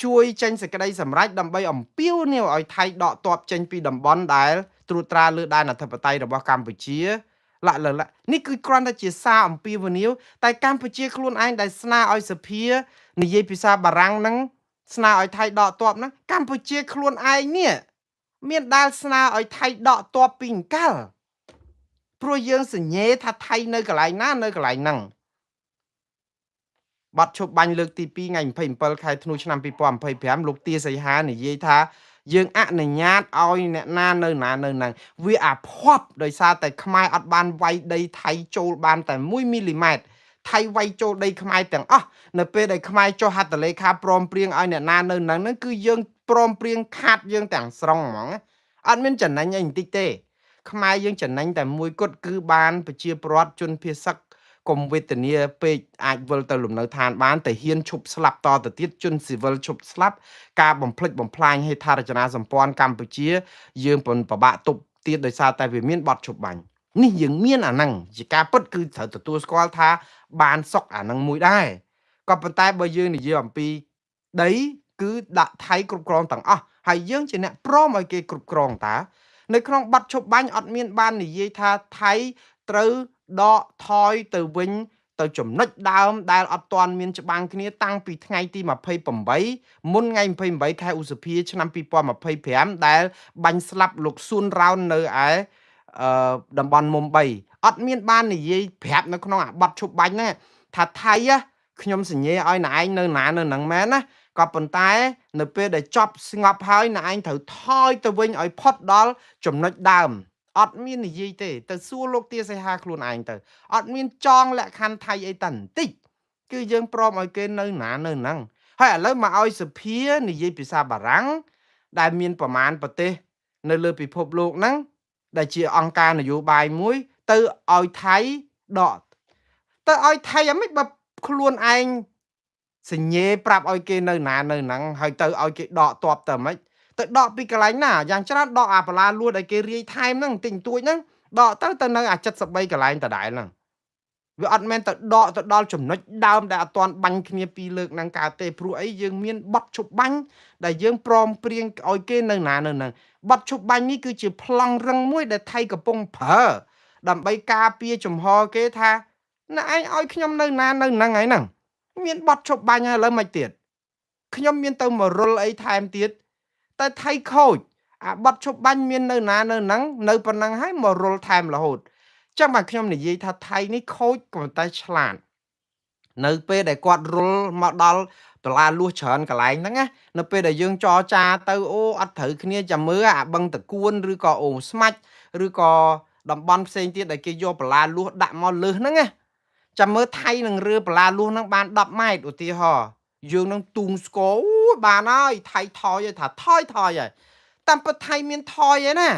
ជួយចេញសេចក្តីសម្រេចដើម្បីអំពាវនាវឲ្យថៃដកទ័ពចេញពីតំបន់ដែលត្រួតត្រាលើដែនអធិបតេយ្យរបស់កម្ពុជាលៈលៈនេះគឺគ្រាន់តែជាសារអំពាវនាវតែកម្ពុជាខ្លួនឯងដែលស្នើឲ្យសភានិយាយភាសាបារាំងហ្នឹងស្នើឲ្យថៃដកទ័ពហ្នឹងកម្ពុជាខ្លួនឯងនេះមានដែលស្នើឲ្យថៃដកទ័ពពីអង្កលព្រោះយើងសញ្ញេថាថៃនៅកន្លែងណានៅកន្លែងហ្នឹងបទឈប់បាញ់លើកទី2ថ្ងៃ27ខែធ្នូឆ្នាំ2025លោកទាសីហានិយាយថាយើងអនុញ្ញាតឲ្យអ្នកណានៅណានៅហ្នឹងវាអាភ័ព្វដោយសារតែខ្មែរអត់បានវាយដីថៃចូលបានតែ1មីលីម៉ែត្រថៃវាយចូលដីខ្មែរទាំងអស់នៅពេលដែលខ្មែរចុះហត្ថលេខាព្រមព្រៀងឲ្យអ្នកណានៅហ្នឹងគឺយើងព្រមព្រៀងខាតយើងទាំងស្រុងហ្មងអត់មានចំណេញអីបន្តិចទេខ្មែរយើងចំណេញតែមួយគត់គឺបានប្រជាពលរដ្ឋជនភៀសសឹកកុំវេទនាពេកអាចវិលទៅលំនៅឋានបានតែហ៊ានឈប់ស្លាប់តទៅទៀតជនស៊ីវិលឈប់ស្លាប់ការបំផ្លិចបំផ្លាញហេដ្ឋារចនាសម្ព័ន្ធកម្ពុជាយើងពិបាកទប់ទៀតដោយសារតែវាមានបទឈប់បាញ់នេះយើងមានអាហ្នឹងជាការពិតគឺត្រូវទទួលស្គាល់ថាបានសុកអាហ្នឹងមួយដែរក៏ប៉ុន្តែបើយើងនិយាយអំពីដីគឺដាក់ថៃគ្រប់គ្រងទាំងអស់ហើយយើងជាអ្នកព្រមឲ្យគេគ្រប់គ្រងតា នៅក្នុងបទឈប់បាញ់អត់មានបាននិយាយថាថៃត្រូវដកថយទៅវិញទៅចំណុចដើមដែលអត់ទាន់មានច្បាំងគ្នាតាំងពីថ្ងៃទី28មុនថ្ងៃ28ខែឧសភាឆ្នាំ2025ដែលបាញ់ស្លាប់លោកស៊ួនរ៉ោននៅឯតំបន់មុំ3អត់មានបាននិយាយប្រាប់នៅក្នុងអាបទឈប់បាញ់ហ្នឹងថាថៃខ្ញុំសញ្ញាឲ្យណែឯងនៅណានៅហ្នឹងមែនណាក៏ប៉ុន្តែនៅពេលដែលចប់ស្ងប់ហើយណែឯងត្រូវថយទៅវិញឲ្យផុតដល់ចំណុចដើមអត់មាននិយាយទេទៅសួរលោកទាសីហាខ្លួនឯងទៅអត់មានចងលក្ខខណ្ឌថៃអីតាបន្តិចគឺយើងព្រមឲ្យគេនៅណានៅហ្នឹងហើយឥឡូវមកឲ្យសភានិយាយភាសាបារាំងដែលមានប្រមាណប្រទេសនៅលើពិភពលោកហ្នឹងដែលជាអង្គការនយោបាយមួយទៅឲ្យថៃដកទៅឲ្យថៃអាម៉េចបើខ្លួនឯងសញ្ញេប្រាប់ឲ្យគេនៅណានៅហ្នឹងហើយទៅឲ្យគេដកតបទៅម៉េចទៅដកពីកន្លែងណាយ៉ាងច្រើនដកអាបលាលួតឲ្យគេរាយថែមហ្នឹងតិចតួចហ្នឹងដកទៅទៅនៅអា73កន្លែងដដែលហ្នឹងវាអត់មែនទៅដកទៅដល់ចំណុចដើមដែលអត់ទាន់បាញ់គ្នាពីរលើកហ្នឹងកើតទេព្រោះអីយើងមានបទឈប់បាញ់ដែលយើងព្រមព្រៀងឲ្យគេនៅណានៅហ្នឹងបទឈប់បាញ់នេះគឺជាប្លង់រឹងមួយដែលថៃកំពុងប្រើដើម្បីការពារចំហគេថាណែឯងឲ្យខ្ញុំនៅណានៅហ្នឹងហើយហ្នឹងមានបទឈប់បាញ់ហើយឥឡូវមិនទៀតខ្ញុំមានទៅមរុលអីថែមទៀតតែថៃខូចអាបទឈប់បាញ់មាននៅណានៅហ្នឹងនៅប៉ុណ្ណឹងហើយមរុលថែមរហូតចឹងបាទខ្ញុំនិយាយថាថៃនេះខូចក៏តែឆ្លាតនៅពេលដែលគាត់រុលមកដល់តឡាលួសច្រើនកន្លែងហ្នឹងណានៅពេលដែលយើងចរចាទៅអូអត់ត្រូវគ្នាចាំមើលអាបឹងតកួនឬក៏អូស្មាច់ឬក៏តំបន់ផ្សេងទៀតដែលគេយកបលាលួសដាក់មកលើសហ្នឹងណាចាំមើលថៃនឹងរើបលាលួសហ្នឹងបាន10ម៉ែត្រឧទាហរណ៍យើងនឹងទូងស្គរអូបានហើយថៃថយហើយថាថយថយហើយតាមពិតថៃមានថយឯណា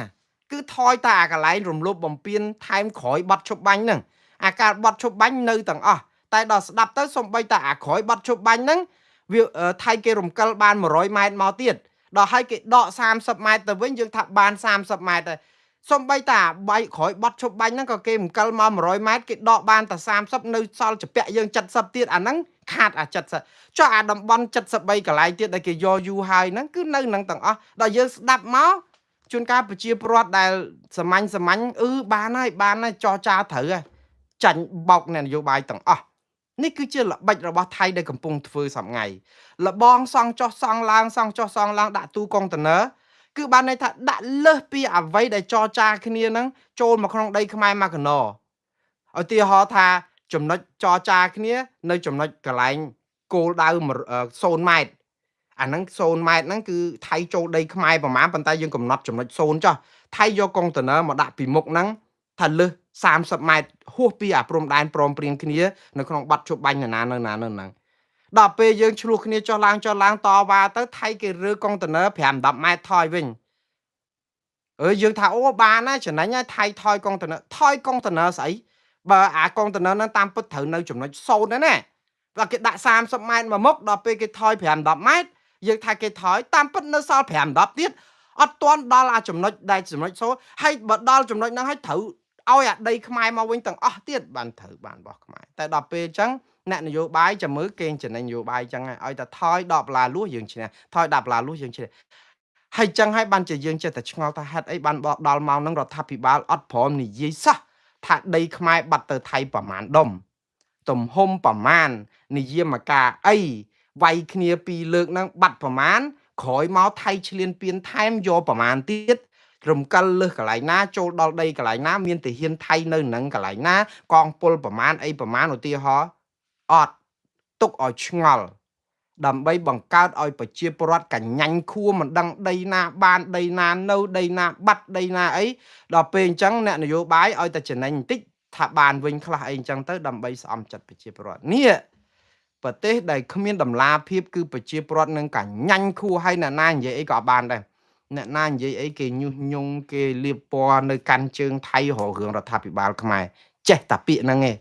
គឺថយតែអាកន្លែងរំលោភបំពានថែមក្រោយបាត់ឈប់បាញ់ហ្នឹងអាការបត់ឈប់បាញ់នៅទាំងអស់តែដល់ស្ដាប់ទៅសំបីតែអាក្រោយបាត់ឈប់បាញ់ហ្នឹងវាថៃគេរំកិលបាន100ម៉ែត្រមកទៀតដល់ហើយគេដក30ម៉ែត្រទៅវិញយើងថាបាន30ម៉ែត្រដែរសំបីតាបាយក្រោយបត់ឈប់បាញ់ហ្នឹងក៏គេរំកិលមក100ម៉ែត្រគេដកបានតែ30នៅសល់ជពាក់យើង70ទៀតអាហ្នឹងខាតអា70ចុះអាតំបន់73កន្លែងទៀតដែលគេយកយូរហើយហ្នឹងគឺនៅនឹងទាំងអស់ដល់យើងស្ដាប់មកជួនកាលប្រជាពលរដ្ឋដែលសាមញ្ញសាមញ្ញអឺបានហើយបានហើយចរចាត្រូវហើយចាញ់បោកអ្នកនយោបាយទាំងអស់នេះគឺជាល្បិចរបស់ថៃដែលកំពុងធ្វើសប្ងៃលបងសង់ចុះសង់ឡើងសង់ចុះសង់ឡើងដាក់ទូកុងតឺន័រគឺបានន័យថាដាក់លើសពីអ្វីដែលចរចាគ្នាហ្នឹងចូលមកក្នុងដីខ្មែរមកកណោឧទាហរណ៍ថាចំណុចចរចាគ្នានៅចំណុចកន្លែងគោលដៅ0ម៉ែត្រអាហ្នឹង0ម៉ែត្រហ្នឹងគឺថៃចូលដីខ្មែរប្រហែលប៉ុន្តែយើងកំណត់ចំណុច0ចុះថៃយកកុងតឺន័រមកដាក់ពីមុខហ្នឹងថាលើស30ម៉ែត្រហួសពីអាព្រំដែនព្រមព្រៀងគ្នានៅក្នុងបាត់ជប់បាញ់នៅណានៅណានៅហ្នឹងដល់ពេលយើងឆ្លោះគ្នាចុះឡើងចុះឡើងតវ៉ាទៅថៃគេរើកុងតឺន័រ5 10ម៉ែត្រថយវិញអើយើងថាអូបានណាចំណេញហើយថៃថយកុងតឺន័រថយកុងតឺន័រស្អីបើអាកុងតឺន័រហ្នឹងតាមពិតត្រូវនៅចំណុច0ហ្នឹងណាបើគេដាក់30ម៉ែត្រមកមុខដល់ពេលគេថយ5 10ម៉ែត្រយើងថាគេថយតាមពិតនៅសល់5 10ទៀតអត់ទាន់ដល់អាចំណុចដែលចំណុច0ហើយបើដល់ចំណុចហ្នឹងហើយត្រូវឲ្យអាដីខ្មែរមកវិញទាំងអស់ទៀតបានត្រូវបានរបស់ខ្មែរតែដល់ពេលអញ្ចឹងអ្នកនយោបាយចាំមើលគេចំណេញនយោបាយអញ្ចឹងឲ្យតែថយ10ដុល្លារលួសយើងឈ្នះថយ10ដុល្លារលួសយើងឈ្នះហើយចឹងហើយបានជាយើងចេះតែឆ្ងល់ថាហេតុអីបានដល់ម៉ោងហ្នឹងរដ្ឋាភិបាលអត់ព្រមនិយាយសោះថាដីខ្មែរបាត់ទៅថៃប្រមាណដុំទំហំប្រមាណនិយមការអីវាយគ្នាពីរលើកហ្នឹងបាត់ប្រមាណក្រោយមកថៃឈ្លានពានថែមយកប្រមាណទៀតរំកិលលើសកន្លែងណាចូលដល់ដីកន្លែងណាមានទាហានថៃនៅនឹងកន្លែងណាកងពលប្រមាណអីប្រមាណឧទាហរណ៍អត់ទុកឲ្យឆ្ងល់ដើម្បីបង្កើតឲ្យប្រជាពលរដ្ឋកញ្ញាញ់ខួមិនដឹងដីណាបានដីណានៅដីណាបាត់ដីណាអីដល់ពេលអញ្ចឹងអ្នកនយោបាយឲ្យតែចំណេញបន្តិចថាបានវិញខ្លះអីអញ្ចឹងទៅដើម្បីស្អំចិត្តប្រជាពលរដ្ឋនេះប្រទេសដែលគ្មានតម្លាភាពគឺប្រជាពលរដ្ឋនឹងកញ្ញាញ់ខួឲ្យអ្នកណានិយាយអីក៏បានដែរអ្នកណានិយាយអីគេញុះញង់គេលៀបពណ៌នៅកាន់ជើងថៃរករឿងរដ្ឋាភិបាលខ្មែរចេះតែពាក្យហ្នឹងឯង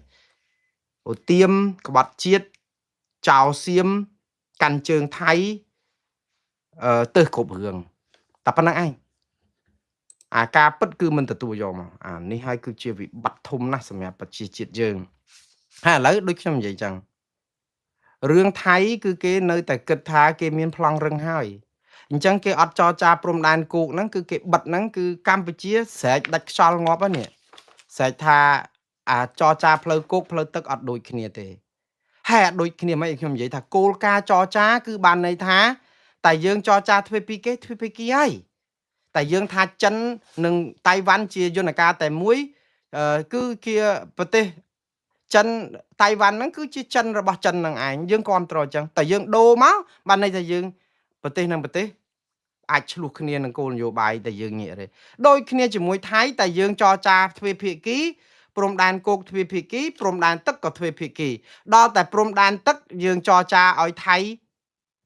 ឧទាមក្បត់ជាតិចោលសៀមកាន់ជើងថៃទើសគ្រប់រឿងតែប៉ុណ្្នឹងឯងអាការពិតគឺមិនទទួលយកមកអានេះហើយគឺជាវិបត្តិធំណាស់សម្រាប់ប្រជាជាតិយើងហើយឥឡូវដូចខ្ញុំនិយាយចឹងរឿងថៃគឺគេនៅតែគិតថាគេមានប្លង់រឹងហើយ អញ្ចឹងគេអត់ចរចាព្រំដែនគោកហ្នឹងគឺគេបិទហ្នឹងគឺកម្ពុជាស្រែកដាច់ខ្យល់ងាប់ហ្នឹងនេះស្រែកថាអាចរចាផ្លូវគោកផ្លូវទឹកអត់ដូចគ្នាទេហើយអត់ដូចគ្នាមិនខ្ញុំនិយាយថាគោលការណ៍ចរចាគឺបានន័យថាតែយើងចរចាទ្វេភាគីទ្វេភាគីហើយតែយើងថាចិននិងតៃវ៉ាន់ជាយន្តការតែមួយគឺជាប្រទេសចិនតៃវ៉ាន់ហ្នឹងគឺជាចិនរបស់ចិននឹងឯងយើងគ្រប់គ្រងអញ្ចឹងតែយើងដូរមកបានន័យថាយើងប្រទេសនិងប្រទេសអាចឆ្លោះគ្នានឹងគោលនយោបាយតែយើងងាកទេដូចគ្នាជាមួយថៃតែយើងចរចាទ្វេភាគីព្រំដែនគោកទ្វេភាគីព្រំដែនទឹកក៏ទ្វេភាគីដល់តែព្រំដែនទឹកយើងចរចាឲ្យថៃ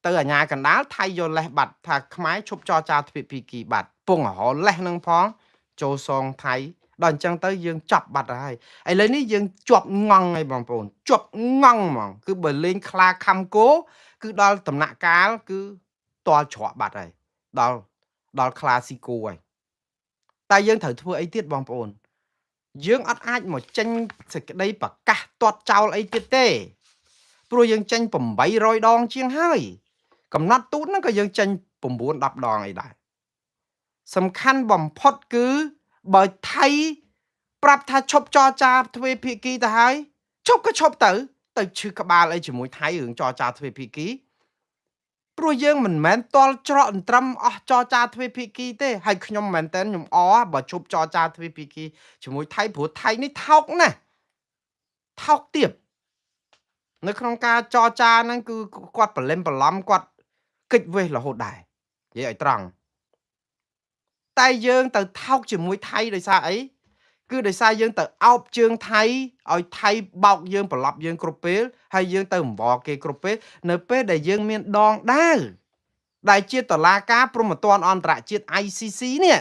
ទៅអាញាកណ្ដាលថៃយកលេសបាត់ថាខ្មែរឈប់ចរចាទ្វេភាគីបាត់ពងរលេសនឹងផងចូលសងថៃដល់អញ្ចឹងទៅយើងចាប់បាត់ហើយឥឡូវនេះយើងជាប់ងងហើយបងប្អូនជាប់ងងហ្មងគឺបើលេងខ្លាខំគោគឺដល់ដំណាក់កាលគឺតល់ច្រកបាត់ហើយដល់ខ្លាស៊ីគោហើយតែយើងត្រូវធ្វើអីទៀតបងប្អូនយើងអត់អាចមកចេញសេចក្តីប្រកាសទាត់ចោលអីទៀតទេព្រោះយើងចេញ800ដងជាងហើយកំណត់ទូតហ្នឹងក៏យើងចេញ9 10ដងអីដែរសំខាន់បំផុតគឺបើថៃប្រាប់ថាឈប់ចរចាទ្វេភាគីទៅហើយឈប់ក៏ឈប់ទៅទៅឈឺក្បាលអីជាមួយថៃរឿងចរចាទ្វេភាគីព្រោះយើងមិនមែនតល់ច្រកអន្ត្រឹមអស់ចរចាទ្វេភាគីទេហើយខ្ញុំមិនមែនតើខ្ញុំអបើឈប់ចរចាទ្វេភាគីជាមួយថៃព្រោះថៃនេះថោកណាស់ថោកទៀបនៅក្នុងការចរចាហ្នឹងគឺគាត់ប្រលឹមប្រឡំគាត់គិចវេសរហូតដែរនិយាយឲ្យត្រង់តែយើងទៅថោកជាមួយថៃដោយសារអីគឺដោយសារយើងទៅអោបជើងថៃឲ្យថៃបោកយើងប្រឡប់យើងគ្រប់ពេលហើយយើងទៅអង្វរគេគ្រប់ពេលនៅពេលដែលយើងមានដងដាវដែលជាតឡាការព្រហ្មទណ្ឌអន្តរជាតិ ICC នេះ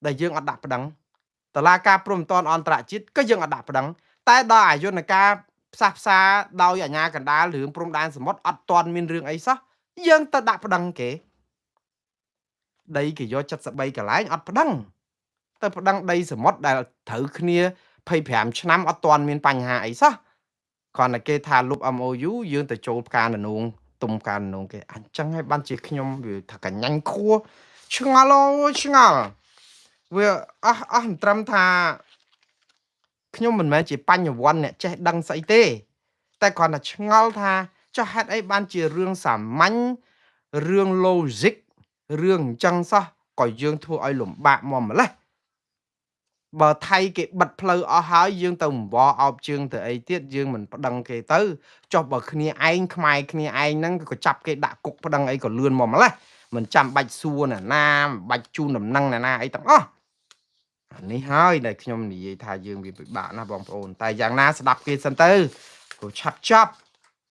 ដែលយើងអត់ដាក់ប្តឹងតឡាការព្រហ្មទណ្ឌអន្តរជាតិក៏យើងអត់ដាក់ប្តឹងតែដល់អាយុនការផ្សះផ្សាដោយអាញាកណ្ដាលរឿងព្រំដែនសមុទ្រអត់ទាន់មានរឿងអីសោះយើងទៅដាក់ប្តឹងគេដីគេយក73កន្លែងអត់ប្តឹងទៅប្តឹងដីសមុទ្រដែលត្រូវគ្នា25ឆ្នាំអត់ទាន់មានបញ្ហាអីសោះគ្រាន់តែគេថាលុប MOU យើងទៅចូលផ្កាននងទុំផ្កាននងគេអញ្ចឹងហើយបានជាខ្ញុំវាថាកញ្ញាញ់ខួឆ្ងល់អូឆ្ងល់វាអស់អស់ត្រឹមថាខ្ញុំមិនមែនជាបញ្ញវន្តអ្នកចេះដឹងស្អីទេតែគ្រាន់តែឆ្ងល់ថាចុះហេតុអីបានជារឿងសាមញ្ញរឿង logic រឿងអញ្ចឹងសោះក៏យើងធ្វើឲ្យលំបាកមកម្លេះបើថៃគេបិទផ្លូវអស់ហើយយើងទៅអង្វរអោបជើងទៅអីទៀតយើងមិនប្តឹងគេទៅចុះបើគ្នាឯងខ្មែរគ្នាឯងហ្នឹងក៏ចាប់គេដាក់គុកប្តឹងអីក៏លឿនមកម្លេះមិនចាំបាច់សួរណាណាមិនបាច់ជូនដំណឹងណាណាអីទាំងអស់អានេះហើយដែលខ្ញុំនិយាយថាយើងវាពិបាកណាស់បងប្អូនតែយ៉ាងណាស្ដាប់គេសិនទៅព្រោះឆាប់ចាប់